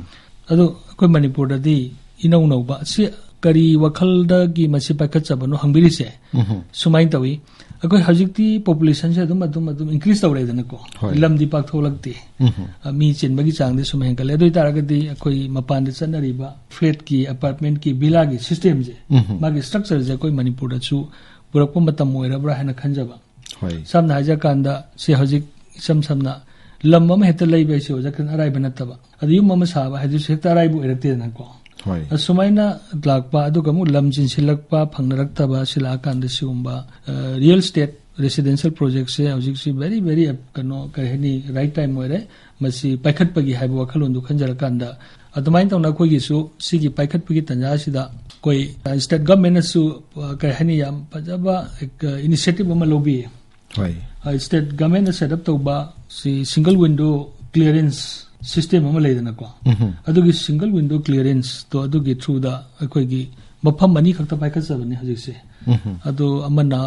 ꯑꯗꯣ ꯑꯩꯈꯣꯏ ꯃꯅꯤꯄꯨꯔꯗꯗꯤ ꯏꯅꯧ ꯅꯧꯕ, ꯁꯤ ꯀꯔꯤ ꯋꯥꯈꯜꯗꯒꯤ ꯃꯁꯤ ꯄꯥꯏꯈꯠꯆꯕꯅꯣ ꯍꯪꯕꯤꯔꯤꯁꯦ ꯎꯝ꯫ ꯁꯨꯃꯥꯏꯅ ꯇꯧꯏ꯫ ꯑꯩꯈꯣꯏ ꯍꯧꯖꯤꯛꯇꯤ ꯄꯣꯄꯨꯂꯦꯁꯟꯁꯦ ꯑꯗꯨꯝ, ꯑꯗꯨꯝ, ꯑꯗꯨꯝ ꯏꯟꯀ꯭ꯔꯤꯖ ꯇꯧꯔꯦꯗꯅꯀꯣ꯫ ꯍꯣꯏ꯫ ꯂꯝꯗꯤ ꯄꯥꯛꯊꯣꯛꯂꯛꯇꯦ꯫ ꯎꯝ꯫ ꯑ, ꯃꯤ ꯆꯤꯟꯕꯒꯤ ꯆꯥꯡꯗꯤ ꯁꯨꯝ ꯍꯦꯟꯒꯠꯂꯦ꯫ ꯑꯗꯨ ꯑꯣꯏꯇꯥꯔꯒꯗꯤ ꯑꯩꯈꯣꯏ ꯃꯄꯥꯟꯗ ꯆꯠꯅꯔꯤꯕ ꯐ꯭ꯂꯦꯠꯀꯤ, ꯑꯦꯄꯥꯔꯠꯃꯦꯟꯠꯀꯤ, ꯚꯤꯂꯥꯒꯤ ꯁꯤꯁꯇꯦꯝꯁꯦ, ꯎꯝ꯫ ꯃꯥꯒꯤ ꯁ꯭ꯇ꯭ꯔꯛꯆꯔꯁꯦ ꯑꯩꯈꯣꯏ ꯃꯅꯤꯄꯨꯔꯗꯁꯨ ꯄꯨꯔꯛꯄ ꯃꯇꯝ ꯑꯣꯏꯔꯕ꯭ꯔꯥ ꯍꯥꯏꯅ ꯈꯟꯖꯕ꯫ ꯍꯣꯏ꯫ ꯁꯝꯅ ꯍꯥꯏꯖꯔꯀꯥꯟꯗ, ꯁꯤ ꯍꯧꯖꯤꯛ ꯏꯁꯝ ꯁꯝꯅ ꯂꯝ ꯑꯃ ꯍꯦꯛꯇ ꯂꯩꯕ ꯍꯥꯏꯁꯦ ꯑꯣꯖꯥ ꯀꯤꯔꯟ, ꯑꯔꯥꯏꯕ ꯅꯠꯇꯕ꯫ ꯑꯗ ꯌꯨꯝ ꯑꯃ ꯁꯥꯕ ꯍꯥꯏꯗꯨꯁꯨ ꯍꯦꯛꯇ ꯑꯔꯥꯏꯕ ꯑꯣꯏꯔꯛꯇꯦꯗꯅꯀꯣ꯫ ꯍꯣꯏ꯫ ꯑꯁꯨꯃꯥꯏꯅ ꯂꯥꯛꯄ, ꯑꯗꯨꯒ ꯑꯃꯨꯛ ꯂꯝ ꯆꯤꯟꯁꯤꯜꯂꯛꯄ, ꯐꯪꯅꯔꯛꯇꯕ, ꯁꯤ ꯂꯥꯛꯑꯀꯥꯟꯗ ꯁꯤꯒꯨꯝꯕ, ꯑ, ꯔꯤꯌꯦꯜ ꯏꯁꯇꯦꯠ ꯔꯦꯁꯤꯗꯦꯟꯁꯤꯌꯦꯜ ꯄ꯭ꯔꯣꯖꯦꯛꯁꯦ ꯍꯧꯖꯤꯛꯁꯤ very, very, ꯑ, ꯀꯩꯅꯣ, ꯀꯔꯤ ꯍꯥꯏꯅꯤ, ꯔꯥꯏꯠ ꯇꯥꯏꯝ ꯑꯣꯏꯔꯦ꯫ ꯃꯁꯤ ꯄꯥꯏꯈꯠꯄꯒꯤ ꯍꯥꯏꯕ ꯋꯥꯈꯜꯂꯣꯟꯗꯨ ꯈꯟꯖꯔꯀꯥꯟꯗ, ꯑꯗꯨꯃꯥꯏꯅ ꯇꯧꯅ ꯑꯩꯈꯣꯏꯒꯤꯁꯨ ꯁꯤꯒꯤ ꯄꯥꯏꯈꯠꯄꯒꯤ ꯇꯥꯟꯖꯥꯁꯤꯗ ꯑꯩꯈꯣꯏ, ꯑ, ꯏꯁꯇꯦꯠ ꯒꯚꯔꯟꯃꯦꯟꯠꯅꯁꯨ, ꯑ, ꯀꯔꯤ ꯍꯥꯏꯅꯤ, ꯌꯥꯝ ꯐꯖꯕ, ꯑ, ꯏꯅꯤꯁꯤꯌꯦꯇꯤꯚ ꯑꯃ ꯂꯧꯕꯤ꯫ ꯍꯣꯏ꯫ ꯑ, ꯏꯁꯇꯦꯠ ꯒꯚꯔꯟꯃꯦꯟꯠꯅ ꯁꯦꯠ ꯑꯞ ꯇꯧꯕ ꯁꯤ ꯁꯤꯡꯒꯜ ꯋꯤꯟꯗꯣ ꯀ꯭ꯂꯤꯌꯔꯦꯟꯁ ꯁꯤꯁꯇꯦꯝ ꯑꯃ ꯂꯩꯗꯅꯀꯣ꯫ ꯎꯝ꯫ ꯑꯗꯨꯒꯤ ꯁꯤꯡꯒꯜ ꯋꯤꯟꯗꯣ ꯀ꯭ꯂꯤꯌꯔꯦꯟꯁꯇꯣ, ꯑꯗꯨꯒꯤ ꯊ꯭ꯔꯨꯗ ꯑꯩꯈꯣꯏꯒꯤ ꯃꯐꯝ ꯑꯅꯤ ꯈꯛꯇ ꯄꯥꯏꯈꯠꯆꯕꯅꯤ ꯍꯧꯖꯤꯛꯁꯦ꯫ ꯎꯝ꯫ ꯑꯗꯨ ꯑꯃꯅ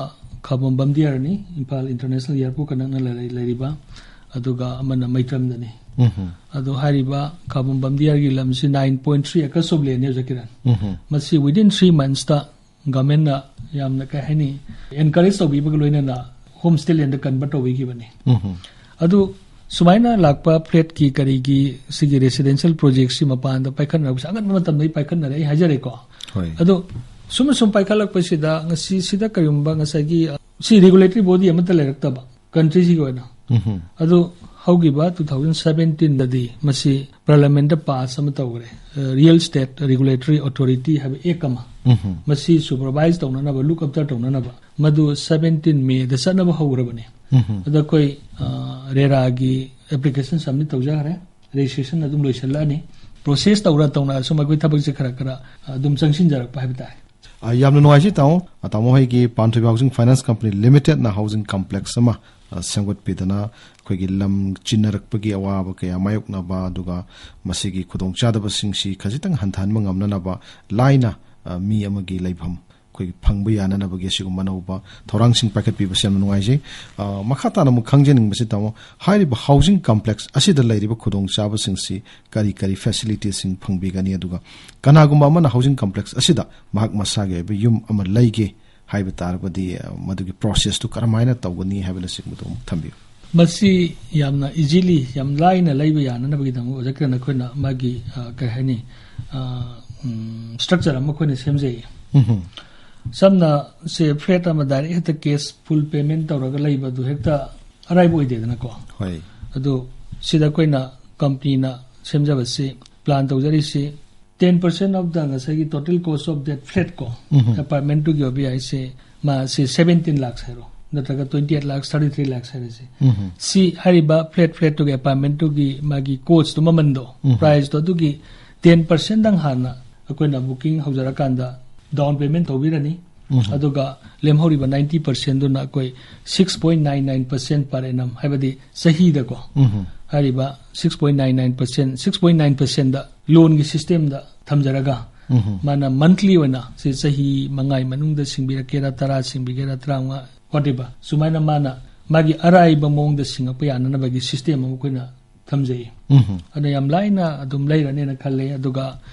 ꯈꯥꯕꯣꯝ ꯕꯝꯗꯤꯌꯥꯔꯅꯤ, ꯏꯝꯐꯥꯜ ꯏꯟꯇꯔꯅꯦꯁꯅꯦꯜ ꯑꯦꯌꯔꯄꯣꯔꯠꯀ ꯅꯛꯅ ꯂꯩ-, ꯂꯩꯔꯤꯕ, ꯑꯗꯨꯒ ꯑꯃꯅ ꯃꯩꯇ꯭ꯔꯝꯗꯅꯤ꯫ ꯎꯝ꯫ ꯑꯗꯣ ꯍꯥꯏꯔꯤꯕ ꯈꯥꯕꯣꯝ ꯕꯝꯗꯤꯌꯥꯔꯒꯤ ꯂꯝꯁꯤ nine point three acres of land ꯅꯤ ꯍꯧꯖꯤꯛꯀꯤꯔꯥ꯫ ꯎꯝ꯫ ꯃꯁꯤ within three months ꯇ ꯒꯚꯔꯟꯃꯦꯟꯠꯅ ꯌꯥꯝꯅ, ꯀꯩ ꯍꯥꯏꯅꯤ, ꯑꯦꯟꯀꯔꯦꯖ ꯇꯧꯕꯤꯕꯒ ꯂꯣꯏꯅꯅ ꯍꯣꯝ ꯁ꯭ꯇꯦ ꯂꯦꯟꯗ ꯀꯟꯚꯔꯠ ꯇꯧꯕꯤꯈꯤꯕꯅꯤ꯫ ꯎꯝ꯫ ꯑꯗꯨ ꯁꯨꯃꯥꯏꯅ ꯂꯥꯛꯄ ꯐ꯭ꯂꯦꯠꯀꯤ ꯀꯔꯤꯒꯤ ꯁꯤꯒꯤ ꯔꯦꯁꯤꯗꯦꯟꯁꯤꯌꯦꯜ ꯄ꯭ꯔꯣꯖꯦꯛꯁꯤ ꯃꯄꯥꯟꯗ ꯄꯥꯏꯈꯠꯅꯔꯛꯄꯁꯦ ꯑꯉꯟꯕ ꯃꯇꯝꯗꯒꯤ ꯄꯥꯏꯈꯠꯅꯔꯦ, ꯑꯩ ꯍꯥꯏꯖꯔꯦꯀꯣ꯫ ꯍꯣꯏ꯫ ꯑꯗꯣ ꯁꯨꯝ ꯁꯨꯝ ꯄꯥꯏꯈꯠꯂꯛꯄꯁꯤꯗ ꯉꯁꯤ ꯁꯤꯗ ꯀꯔꯤꯒꯨꯝꯕ ꯉꯁꯥꯏꯒꯤ, ꯑ, ꯁꯤ ꯔꯤꯒꯨꯂꯦꯇꯔꯤ ꯕꯣꯗꯤ ꯑꯃꯠꯇ ꯂꯩꯔꯛꯇꯕ ꯀꯟꯇ꯭ꯔꯤꯁꯤꯒꯤ ꯑꯣꯏꯅ꯫ ꯎꯝ꯫ ꯑꯗꯨ ꯍꯧꯈꯤꯕ two thousand seventeen ꯗꯗꯤ ꯃꯁꯤ ꯄꯥꯔꯂꯤꯌꯥꯃꯦꯟꯠꯇ ꯄꯥꯁ ꯑꯃ ꯇꯧꯈ꯭ꯔꯦ, ꯑ, ꯔꯤꯌꯦꯜ ꯏꯁꯇꯦꯠ ꯔꯤꯒꯨꯂꯦꯇꯔꯤ ꯑꯣꯊꯣꯔꯤꯇꯤ ꯍꯥꯏꯕ ꯑꯦꯛ ꯑꯃ꯫ ꯎꯝ꯫ ꯃꯁꯤ ꯁꯨꯄꯔꯚꯥꯏꯁ ꯇꯧꯅꯅꯕ, ꯂꯨꯛ ꯑꯞꯇꯔ ꯇꯧꯅꯅꯕ, ꯃꯗꯨ seventeen ꯃꯦꯗ ꯆꯠꯅꯕ ꯍꯧꯈ꯭ꯔꯕꯅꯤ꯫ ꯎꯝ꯫ ꯑꯗ ꯑꯩꯈꯣꯏ, ꯑ, ꯔꯦꯔꯥꯒꯤ ꯑꯦꯄ꯭ꯂꯤꯀꯦꯁꯟ ꯁꯕꯃꯤꯠ ꯇꯧꯖꯈ꯭ꯔꯦ꯫ ꯔꯦꯖꯤꯁꯇ꯭ꯔꯦꯁꯟ ꯑꯗꯨꯝ ꯂꯣꯏꯁꯤꯜꯂꯛꯑꯅꯤ꯫ ꯄ꯭ꯔꯣꯁꯦꯁ ꯇꯧꯔ ꯇꯧꯅ ꯁꯨꯝ ꯑꯩꯈꯣꯏ ꯊꯕꯛꯁꯦ ꯈꯔ ꯈꯔ ꯑꯗꯨꯝ ꯆꯪꯁꯤꯟꯖꯔꯛꯄ ꯍꯥꯏꯕ ꯇꯥꯔꯦ꯫ ꯑ, ꯌꯥꯝꯅ ꯅꯨꯡꯉꯥꯏꯖꯩ ꯇꯥꯃꯣ꯫ ꯑ, ꯇꯥꯃꯣ ꯍꯣꯏꯒꯤ ꯄꯥꯟꯊꯣꯏꯕꯤ ꯍꯥꯎꯁꯤꯡ ꯐꯥꯏꯅꯥꯟꯁ ꯀꯝꯄꯅꯤ ꯂꯤꯃꯤꯇꯦꯗꯅ ꯍꯥꯎꯁꯤꯡ ꯀꯝꯄ꯭ꯂꯦꯛꯁ ꯑꯃ, ꯑ, ꯁꯦꯝꯒꯠꯄꯤꯗꯅ ꯑꯩꯈꯣꯏꯒꯤ ꯂꯝ ꯆꯤꯟꯅꯔꯛꯄꯒꯤ ꯑꯋꯥꯕ ꯀꯌꯥ ꯃꯥꯌꯣꯛꯅꯕ, ꯑꯗꯨꯒ ꯃꯁꯤꯒꯤ ꯈꯨꯗꯣꯡꯆꯥꯗꯕꯁꯤꯡꯁꯤ ꯈꯖꯤꯛꯇꯪ ꯍꯟꯊꯍꯟꯕ ꯉꯝꯅꯅꯕ ꯂꯥꯏꯅ, ꯑ, ꯃꯤ ꯑꯃꯒꯤ ꯂꯩꯐꯝ ꯑꯩꯈꯣꯏꯒꯤ ꯐꯪꯕ ꯌꯥꯅꯅꯕꯒꯤ ꯑꯁꯤꯒꯨꯝꯕ ꯑꯅꯧꯕ ꯊꯧꯔꯥꯡꯁꯤꯡ ꯄꯥꯏꯈꯠꯄꯤꯕꯁꯦ ꯌꯥꯝꯅ ꯅꯨꯡꯉꯥꯏꯖꯩ꯫ ꯑ, ꯃꯈꯥ ꯇꯥꯅ ꯑꯃꯨꯛ ꯈꯪꯖꯅꯤꯡꯕꯁꯤ, ꯇꯥꯃꯣ, ꯍꯥꯏꯔꯤꯕ ꯍꯥꯎꯁꯤꯡ ꯀꯝꯄ꯭ꯂꯦꯛꯁ ꯑꯁꯤꯗ ꯂꯩꯔꯤꯕ ꯈꯨꯗꯣꯡꯆꯥꯕꯁꯤꯡꯁꯤ ꯀꯔꯤ ꯀꯔꯤ ꯐꯦꯁꯤꯂꯤꯇꯤꯁꯤꯡ ꯐꯪꯕꯤꯒꯅꯤ, ꯑꯗꯨꯒ ꯀꯅꯥꯒꯨꯝꯕ ꯑꯃꯅ ꯍꯥꯎꯁꯤꯡ ꯀꯝꯄ꯭ꯂꯦꯛꯁ ꯑꯁꯤꯗ ꯃꯍꯥꯛ ꯃꯁꯥꯒꯤ ꯑꯣꯏꯕ ꯌꯨꯝ ꯑꯃ ꯂꯩꯒꯦ ꯍꯥꯏꯕ ꯇꯥꯔꯕꯗꯤ, ꯑ, ꯃꯗꯨꯒꯤ ꯄ꯭ꯔꯣꯁꯦꯁꯇꯨ ꯀꯔꯝꯍꯥꯏꯅ ꯇꯧꯒꯅꯤ ꯍꯥꯏꯕꯅꯆꯤꯡꯕꯗꯨ ꯑꯃꯨꯛ ꯊꯝꯕꯤꯌꯨ꯫ ꯃꯁꯤ ꯌꯥꯝꯅ ꯏꯖꯤꯂꯤ, ꯌꯥꯝ ꯂꯥꯏꯅ ꯂꯩꯕ ꯌꯥꯅꯅꯕꯒꯤꯗꯃꯛ ꯑꯣꯖꯥ ꯀꯤꯔꯟ, ꯑꯩꯈꯣꯏꯅ ꯃꯥꯒꯤ, ꯑ, ꯀꯩ ꯍꯥꯏꯅꯤ, ꯑ, ꯎꯝ, ꯁ꯭ꯇ꯭ꯔꯛꯆꯔ ꯑꯃ ꯑꯩꯈꯣꯏꯅ ꯁꯦꯝꯖꯩ꯫ ꯎꯝꯍꯨꯝ꯫ ꯁꯝꯅ ꯁꯦ ꯐ꯭ꯂꯦꯠ ꯑꯃ ꯗꯥꯏꯔꯦꯛ ꯍꯦꯛꯇ ꯀꯦꯁ ꯐꯨꯜ ꯄꯦꯃꯦꯟ ꯇꯧꯔꯒ ꯂꯩꯕꯗꯨ ꯍꯦꯛꯇ ꯑꯔꯥꯏꯕ ꯑꯣꯏꯗꯦꯗꯅꯀꯣ꯫ ꯍꯣꯏ꯫ ꯑꯗꯨ ꯁꯤꯗ ꯑꯩꯈꯣꯏꯅ ꯀꯝꯄꯅꯤꯅ ꯁꯦꯝꯖꯕꯁꯤ, plan ꯇꯧꯖꯔꯤꯁꯤ, ten percent of the ꯉꯁꯥꯏꯒꯤ total cost of that flat ꯀꯣ, ꯎꯝꯍꯨꯝ꯫ ꯑꯦꯄꯥꯔꯠꯃꯦꯟꯇꯨꯒꯤ ꯑꯣꯏꯕ ꯌꯥꯏꯁꯦ, ꯃꯥꯁꯦ seventeen lakhs ꯍꯥꯏꯔꯣ, ꯅꯠꯇ꯭ꯔꯒ twenty eight lakhs, thirty three lakhs ꯍꯥꯏꯔꯤꯁꯦ꯫ ꯎꯝꯍꯨꯝ꯫ ꯁꯤ ꯍꯥꯏꯔꯤꯕ ꯐ꯭ꯂꯦꯠ, ꯐ꯭ꯂꯦꯠꯇꯨꯒꯤ ꯑꯦꯄꯥꯔꯠꯃꯦꯟꯇꯨꯒꯤ ꯃꯥꯒꯤ ꯀꯣꯁꯇꯣ, ꯃꯃꯟꯗꯣ, ꯎꯝꯍꯨꯝ꯫ ꯄ꯭ꯔꯥꯏꯁꯇꯣ, ꯑꯗꯨꯒꯤ ten percent ꯗꯪ ꯍꯥꯟꯅ ꯑꯩꯈꯣꯏꯅ ꯕꯨꯀꯤꯡ ꯍꯧꯖꯔꯀꯥꯟꯗ ꯗꯥꯎꯟ ꯄꯦꯃꯦꯟ ꯇꯧꯕꯤꯔꯅꯤ꯫ ꯎꯝꯍꯨꯝ꯫ ꯑꯗꯨꯒ ꯂꯦꯝꯍꯧꯔꯤꯕ ninety percent ꯗꯨꯅ ꯑꯩꯈꯣꯏ six point nine nine percent per annum, ꯍꯥꯏꯕꯗꯤ ꯆꯍꯤꯗꯀꯣ, ꯎꯝꯍꯨꯝ꯫ ꯍꯥꯏꯔꯤꯕ six point nine nine percent, six point nine percent ꯗ ꯂꯣꯟꯒꯤ ꯁꯤꯁꯇꯦꯝꯗ ꯊꯝꯖꯔꯒ, ꯎꯝꯍꯨꯝ꯫ ꯃꯥꯅ ꯃꯟꯊꯂꯤ ꯑꯣꯏꯅ ꯁꯤ ꯆꯍꯤ ꯃꯉꯥꯒꯤ ꯃꯅꯨꯡꯗ ꯁꯤꯡꯕꯤꯔꯛꯀꯦꯔꯥ, ꯇꯔꯥ ꯁꯤꯡꯕꯤꯒꯦꯔꯥ, ꯇꯔꯥꯃꯉꯥ, whatever, ꯁꯨꯃꯥꯏꯅ ꯃꯥꯅ ꯃꯥꯒꯤ ꯑꯔꯥꯏꯕ ꯃꯑꯣꯡꯗ ꯁꯤꯡꯉꯛꯄ ꯌꯥꯅꯅꯕꯒꯤ ꯁꯤꯁꯇꯦꯝ ꯑꯃ ꯑꯩꯈꯣꯏꯅ ꯊꯝꯖꯩ꯫ ꯎꯝꯍꯨꯝ꯫ ꯑꯗꯨꯅ ꯌꯥꯝ ꯂꯥꯏꯅ ꯑꯗꯨꯝ ꯂꯩꯔꯅꯦꯅ ꯈꯜꯂꯦ꯫ ꯑꯗꯨꯒ,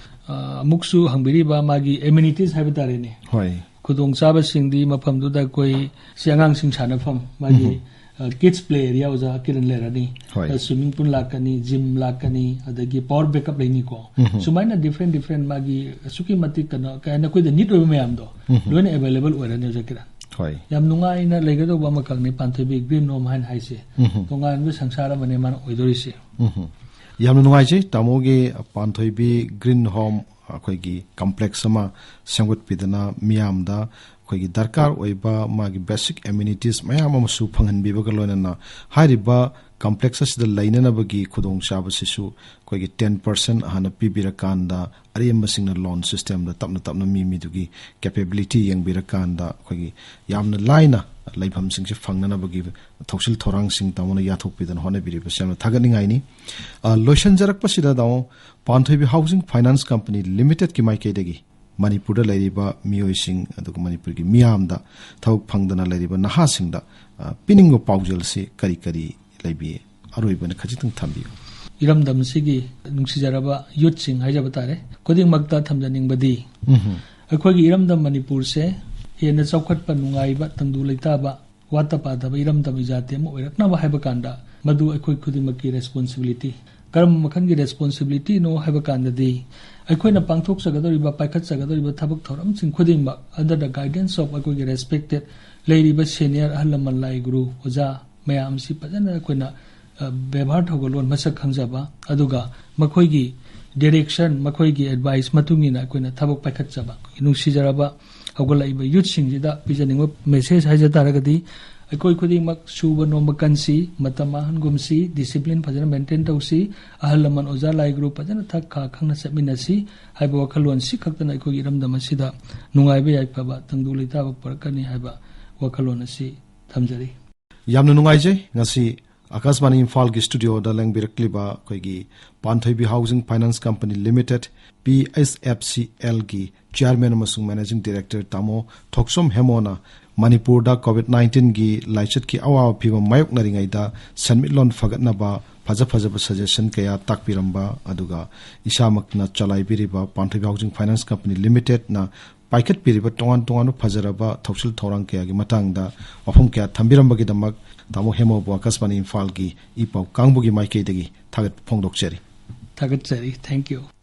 ꯑ, ꯑꯃꯨꯛꯁꯨ ꯍꯪꯕꯤꯔꯤꯕ ꯃꯥꯒꯤ ꯑꯦꯃꯤꯅꯤꯇꯤꯁ ꯍꯥꯏꯕ ꯇꯥꯔꯦꯅꯦ꯫ ꯍꯣꯏ꯫ ꯈꯨꯗꯣꯡꯆꯥꯕꯁꯤꯡꯗꯤ ꯃꯐꯝꯗꯨꯗ ꯑꯩꯈꯣꯏ ꯁꯤ ꯑꯉꯥꯡꯁꯤꯡ ꯁꯥꯟꯅꯐꯝ, ꯃꯥꯒꯤ, ꯎꯝꯍꯨꯝ꯫ ꯑ, ꯀꯤꯗꯁ ꯄ꯭ꯂꯦ ꯑꯦꯔꯤꯌꯥ ꯑꯣꯖꯥ ꯀꯤꯔꯟ ꯂꯩꯔꯅꯤ꯫ ꯍꯣꯏ꯫ ꯑ, ꯁ꯭ꯋꯤꯃꯤꯡ ꯄꯨꯜ ꯂꯥꯛꯀꯅꯤ, ꯖꯤꯝ ꯂꯥꯛꯀꯅꯤ, ꯑꯗꯒꯤ ꯄꯥꯋꯔ ꯕꯦꯛꯀꯞ ꯂꯩꯅꯤꯀꯣ꯫ ꯎꯝꯍꯨꯝ꯫ ꯁꯨꯃꯥꯏꯅ ꯗꯤꯐ꯭ꯔꯦꯟ ꯗꯤꯐ꯭ꯔꯦꯟ ꯃꯥꯒꯤ ꯑꯁꯨꯛꯀꯤ ꯃꯇꯤꯛ ꯀꯩꯅꯣ, ꯀꯩ ꯍꯥꯏꯅꯤ, ꯑꯩꯈꯣꯏꯗ ꯅꯤꯗ ꯑꯣꯏꯕ ꯃꯌꯥꯝꯗꯣ ꯎꯝꯍꯨꯝ꯫ ꯂꯣꯏꯅ ꯑꯦꯚꯥꯏꯂꯦꯕꯜ ꯑꯣꯏꯔꯅꯤ ꯑꯣꯖꯥ ꯀꯤꯔꯟ꯫ ꯍꯣꯏ꯫ ꯌꯥꯝ ꯅꯨꯡꯉꯥꯏꯅ ꯂꯩꯒꯗꯧꯕ ꯑꯃꯈꯛꯅꯤ ꯄꯥꯟꯊꯣꯏꯕꯤ ꯒ꯭ꯔꯤꯟ ꯍꯣꯝ ꯍꯥꯏꯅ ꯍꯥꯏꯁꯦ꯫ ꯎꯝꯍꯨꯝ꯫ ꯇꯣꯉꯥꯟꯕ ꯁꯪꯁꯥꯔ ꯑꯃꯅꯦ ꯃꯥꯅ ꯑꯣꯏꯗꯣꯔꯤꯁꯦ꯫ ꯎꯝꯍꯨꯝ꯫ ꯌꯥꯝꯅ ꯅꯨꯡꯉꯥꯏꯖꯩ ꯇꯥꯃꯣꯒꯤ ꯄꯥꯟꯊꯣꯏꯕꯤ ꯒ꯭ꯔꯤꯟ ꯍꯣꯝ ꯑꯩꯈꯣꯏꯒꯤ ꯀꯝꯄ꯭ꯂꯦꯛꯁ ꯑꯃ ꯁꯦꯝꯒꯠꯄꯤꯗꯅ ꯃꯤꯌꯥꯝꯗ ꯑꯩꯈꯣꯏꯒꯤ ꯗꯔꯀꯥꯔ ꯑꯣꯏꯕ ꯃꯥꯒꯤ ꯕꯦꯁꯤꯛ ꯑꯦꯃꯤꯅꯤꯇꯤꯁ ꯃꯌꯥꯝ ꯑꯃꯁꯨ ꯐꯪꯍꯟꯕꯤꯕꯒ ꯂꯣꯏꯅꯅ ꯍꯥꯏꯔꯤꯕ ꯀꯝꯄ꯭ꯂꯦꯛꯁ ꯑꯁꯤꯗ ꯂꯩꯅꯅꯕꯒꯤ ꯈꯨꯗꯣꯡꯆꯥꯕꯁꯤꯁꯨ ꯑꯩꯈꯣꯏꯒꯤ ten percent ꯍꯥꯟꯅ ꯄꯤꯕꯤꯔꯀꯥꯟꯗ ꯑꯔꯦꯝꯕꯁꯤꯡꯅ ꯂꯣꯟ ꯁꯤꯁꯇꯦꯝꯗ ꯇꯞꯅ ꯇꯞꯅ ꯃꯤ ꯃꯤꯗꯨꯒꯤ ꯀꯦꯄꯦꯕꯤꯂꯤꯇꯤ ꯌꯦꯡꯕꯤꯔꯀꯥꯟꯗ ꯑꯩꯈꯣꯏꯒꯤ ꯌꯥꯝꯅ ꯂꯥꯏꯅ ꯂꯩꯐꯝꯁꯤꯡꯁꯦ ꯐꯪꯅꯅꯕꯒꯤ ꯊꯧꯁꯤꯜ ꯊꯧꯔꯥꯡꯁꯤꯡ ꯇꯥꯃꯣꯅ ꯌꯥꯊꯣꯛꯄꯤꯗꯅ ꯍꯣꯠꯅꯕꯤꯔꯤꯕꯁꯦ ꯌꯥꯝꯅ ꯊꯥꯒꯠꯅꯤꯡꯉꯥꯏꯅꯤ꯫ ꯑ, ꯂꯣꯏꯁꯤꯟꯖꯔꯛꯄꯁꯤꯗ ꯇꯥꯃꯣ, ꯄꯥꯟꯊꯣꯏꯕꯤ ꯍꯥꯎꯁꯤꯡ ꯐꯥꯏꯅꯥꯟꯁ ꯀꯝꯄꯅꯤ ꯂꯤꯃꯤꯇꯦꯗꯀꯤ ꯃꯥꯏꯀꯩꯗꯒꯤ ꯃꯅꯤꯄꯨꯔꯗ ꯂꯩꯔꯤꯕ ꯃꯤꯑꯣꯏꯁꯤꯡ ꯑꯗꯨꯒ ꯃꯅꯤꯄꯨꯔꯒꯤ ꯃꯤꯌꯥꯝꯗ, ꯊꯕꯛ ꯐꯪꯗꯅ ꯂꯩꯔꯤꯕ ꯅꯍꯥꯁꯤꯡꯗ, ꯑ, ꯄꯤꯅꯤꯡꯕ ꯄꯥꯎꯖꯦꯜꯁꯤ ꯀꯔꯤ ꯀꯔꯤ ꯂꯩꯕꯤ? ꯑꯔꯣꯏꯕꯅ ꯈꯖꯤꯛꯇꯪ ꯊꯝꯕꯤꯌꯨ꯫ ꯏꯔꯝꯗꯝꯁꯤꯒꯤ ꯅꯨꯡꯁꯤꯖꯔꯕ ꯌꯨꯠꯁꯤꯡ ꯍꯥꯏꯖꯕ ꯇꯥꯔꯦ, ꯈꯨꯗꯤꯡꯃꯛꯇ ꯊꯝꯖꯅꯤꯡꯕꯗꯤ, ꯎꯝꯍꯨꯝ꯫ ꯑꯩꯈꯣꯏꯒꯤ ꯏꯔꯝꯗꯝ ꯃꯅꯤꯄꯨꯔꯁꯦ ꯍꯦꯟꯅ ꯆꯥꯎꯈꯠꯄ, ꯅꯨꯡꯉꯥꯏꯕ, ꯇꯪꯗꯨ ꯂꯩꯇꯥꯕ, ꯋꯥꯠꯇ ꯄꯥꯗꯕ ꯏꯔꯝꯗꯝ ꯏꯖꯥꯇꯤ ꯑꯃ ꯑꯣꯏꯔꯛꯅꯕ ꯍꯥꯏꯕ ꯀꯥꯟꯗ, ꯃꯗꯨ ꯑꯩꯈꯣꯏ ꯈꯨꯗꯤꯡꯃꯛꯀꯤ ꯔꯦꯁꯄꯣꯟꯁꯤꯕꯤꯂꯤꯇꯤ꯫ ꯀꯔꯝꯕ ꯃꯈꯜꯒꯤ ꯔꯦꯁꯄꯣꯟꯁꯤꯕꯤꯂꯤꯇꯤꯅꯣ ꯍꯥꯏꯕ ꯀꯥꯟꯗꯗꯤ, ꯑꯩꯈꯣꯏꯅ ꯄꯥꯡꯊꯣꯛꯆꯒꯗꯧꯔꯤꯕ, ꯄꯥꯏꯈꯠꯆꯒꯗꯧꯔꯤꯕ ꯊꯕꯛ ꯊꯧꯔꯝꯁꯤꯡ ꯈꯨꯗꯤꯡꯃꯛ under the guidance of ꯑꯩꯈꯣꯏꯒꯤ ꯔꯦꯁꯄꯦꯛꯇꯦꯠ ꯂꯩꯔꯤꯕ ꯁꯦꯅꯤꯌꯔ, ꯑꯍꯜ ꯂꯃꯟ, ꯂꯥꯏ ꯒꯨꯔꯨ, ꯑꯣꯖꯥ ꯃꯌꯥꯝꯁꯤ ꯐꯖꯅ ꯑꯩꯈꯣꯏꯅ, ꯑ, ꯕꯦꯕꯥꯔ ꯊꯧꯒꯜꯂꯣꯟ ꯃꯁꯛ ꯈꯪꯖꯕ, ꯑꯗꯨꯒ ꯃꯈꯣꯏꯒꯤ ꯗꯤꯔꯦꯛꯁꯟ, ꯃꯈꯣꯏꯒꯤ ꯑꯦꯗꯚꯥꯏꯁ ꯃꯇꯨꯡ ꯏꯟꯅ ꯑꯩꯈꯣꯏꯅ ꯊꯕꯛ ꯄꯥꯏꯈꯠꯆꯕ꯫ ꯅꯨꯡꯁꯤꯖꯔꯕ ꯍꯧꯒꯠꯂꯛꯏꯕ ꯌꯨꯠꯁꯤꯡꯁꯤꯗ ꯄꯤꯖꯅꯤꯡꯕ ꯃꯦꯁꯦꯖ ꯍꯥꯏꯖ ꯇꯥꯔꯒꯗꯤ, ꯑꯩꯈꯣꯏ ꯈꯨꯗꯤꯡꯃꯛ ꯁꯨꯕ ꯅꯣꯝꯕ ꯀꯟꯁꯤ, ꯃꯇꯝ ꯃꯥꯡꯍꯟꯒꯨꯝꯁꯤ, ꯗꯤꯁꯤꯄ꯭ꯂꯤꯟ ꯐꯖꯅ ꯃꯦꯟꯇꯦꯟ ꯇꯧꯁꯤ, ꯑꯍꯜ ꯂꯃꯟ, ꯑꯣꯖꯥ, ꯂꯥꯏ ꯒꯨꯔꯨ ꯐꯖꯅ ꯊꯛ ꯈꯥ ꯈꯪꯅ ꯆꯠꯃꯤꯟꯅꯁꯤ ꯍꯥꯏꯕ ꯋꯥꯈꯜꯂꯣꯟ ꯁꯤ ꯈꯛꯇꯅ ꯑꯩꯈꯣꯏꯒꯤ ꯏꯔꯝꯗꯝ ꯑꯁꯤꯗ ꯅꯨꯡꯉꯥꯏꯕ ꯌꯥꯏꯐꯕ ꯇꯪꯗꯨ ꯂꯩꯇꯥꯕ ꯄꯨꯔꯛꯀꯅꯤ ꯍꯥꯏꯕ ꯋꯥꯈꯜꯂꯣꯟ ꯑꯁꯤ ꯊꯝꯖꯔꯤ꯫ ꯌꯥꯝꯅ ꯅꯨꯡꯉꯥꯏꯖꯩ, ꯉꯁꯤ ꯑꯀꯥꯁꯕꯥꯅꯤ ꯏꯝꯐꯥꯜꯒꯤ ꯁ꯭ꯇꯨꯗꯤꯑꯣꯗ ꯂꯦꯡꯕꯤꯔꯛꯂꯤꯕ ꯑꯩꯈꯣꯏꯒꯤ Panthoibi housing finance company limited, P H F C ꯑꯦꯜꯒꯤ ꯆꯤꯌꯥꯔꯃꯦꯟ ꯑꯃꯁꯨꯡ ꯃꯦꯅꯦꯖꯤꯡ ꯗꯤꯔꯦꯛꯇꯔ ꯇꯥꯃꯣ ꯊꯣꯛꯆꯣꯝ ꯍꯦꯃꯣꯅ ꯃꯅꯤꯄꯨꯔꯗ ꯀꯣꯚꯤꯗ ꯅꯥꯏꯟꯇꯤꯟꯒꯤ ꯂꯥꯏꯆꯠꯀꯤ ꯑꯋꯥꯕ ꯐꯤꯕꯝ ꯃꯥꯌꯣꯛꯅꯔꯤꯉꯩꯗ ꯁꯦꯟꯃꯤꯠꯂꯣꯟ ꯐꯒꯠꯅꯕ ꯐꯖ ꯐꯖꯕ ꯁꯖꯦꯁꯟ ꯀꯌꯥ ꯇꯥꯛꯄꯤꯔꯝꯕ, ꯑꯗꯨꯒ ꯏꯁꯥꯃꯛꯅ ꯆꯂꯥꯏꯕꯤꯔꯤꯕ ꯄꯥꯟꯊꯣꯏꯕꯤ ꯍꯥꯎꯁꯤꯡ ꯐꯥꯏꯅꯥꯟꯁ ꯀꯝꯄꯅꯤ ꯂꯤꯃꯤꯇꯦꯗꯅ ꯄꯥꯏꯈꯠꯄꯤꯔꯤꯕ ꯇꯣꯉꯥꯟ ꯇꯣꯉꯥꯟꯕ ꯐꯖꯔꯕ ꯊꯧꯁꯤꯜ ꯊꯧꯔꯥꯡ ꯀꯌꯥꯒꯤ ꯃꯇꯥꯡꯗ ꯋꯥꯐꯝ ꯀꯌꯥ ꯊꯝꯕꯤꯔꯝꯕꯒꯤꯗꯃꯛ ꯇꯥꯃꯣ ꯍꯦꯃꯣꯕꯨ ꯑꯀꯥꯁꯕꯥꯅꯤ ꯏꯝꯐꯥꯜꯒꯤ ꯏ ꯄꯥꯎ ꯀꯥꯡꯕꯨꯒꯤ ꯃꯥꯏꯀꯩꯗꯒꯤ ꯊꯥꯒꯠꯄ ꯐꯣꯡꯗꯣꯛꯆꯔꯤ꯫ ꯊꯥꯒꯠꯆꯔꯤ꯫ Thank you꯫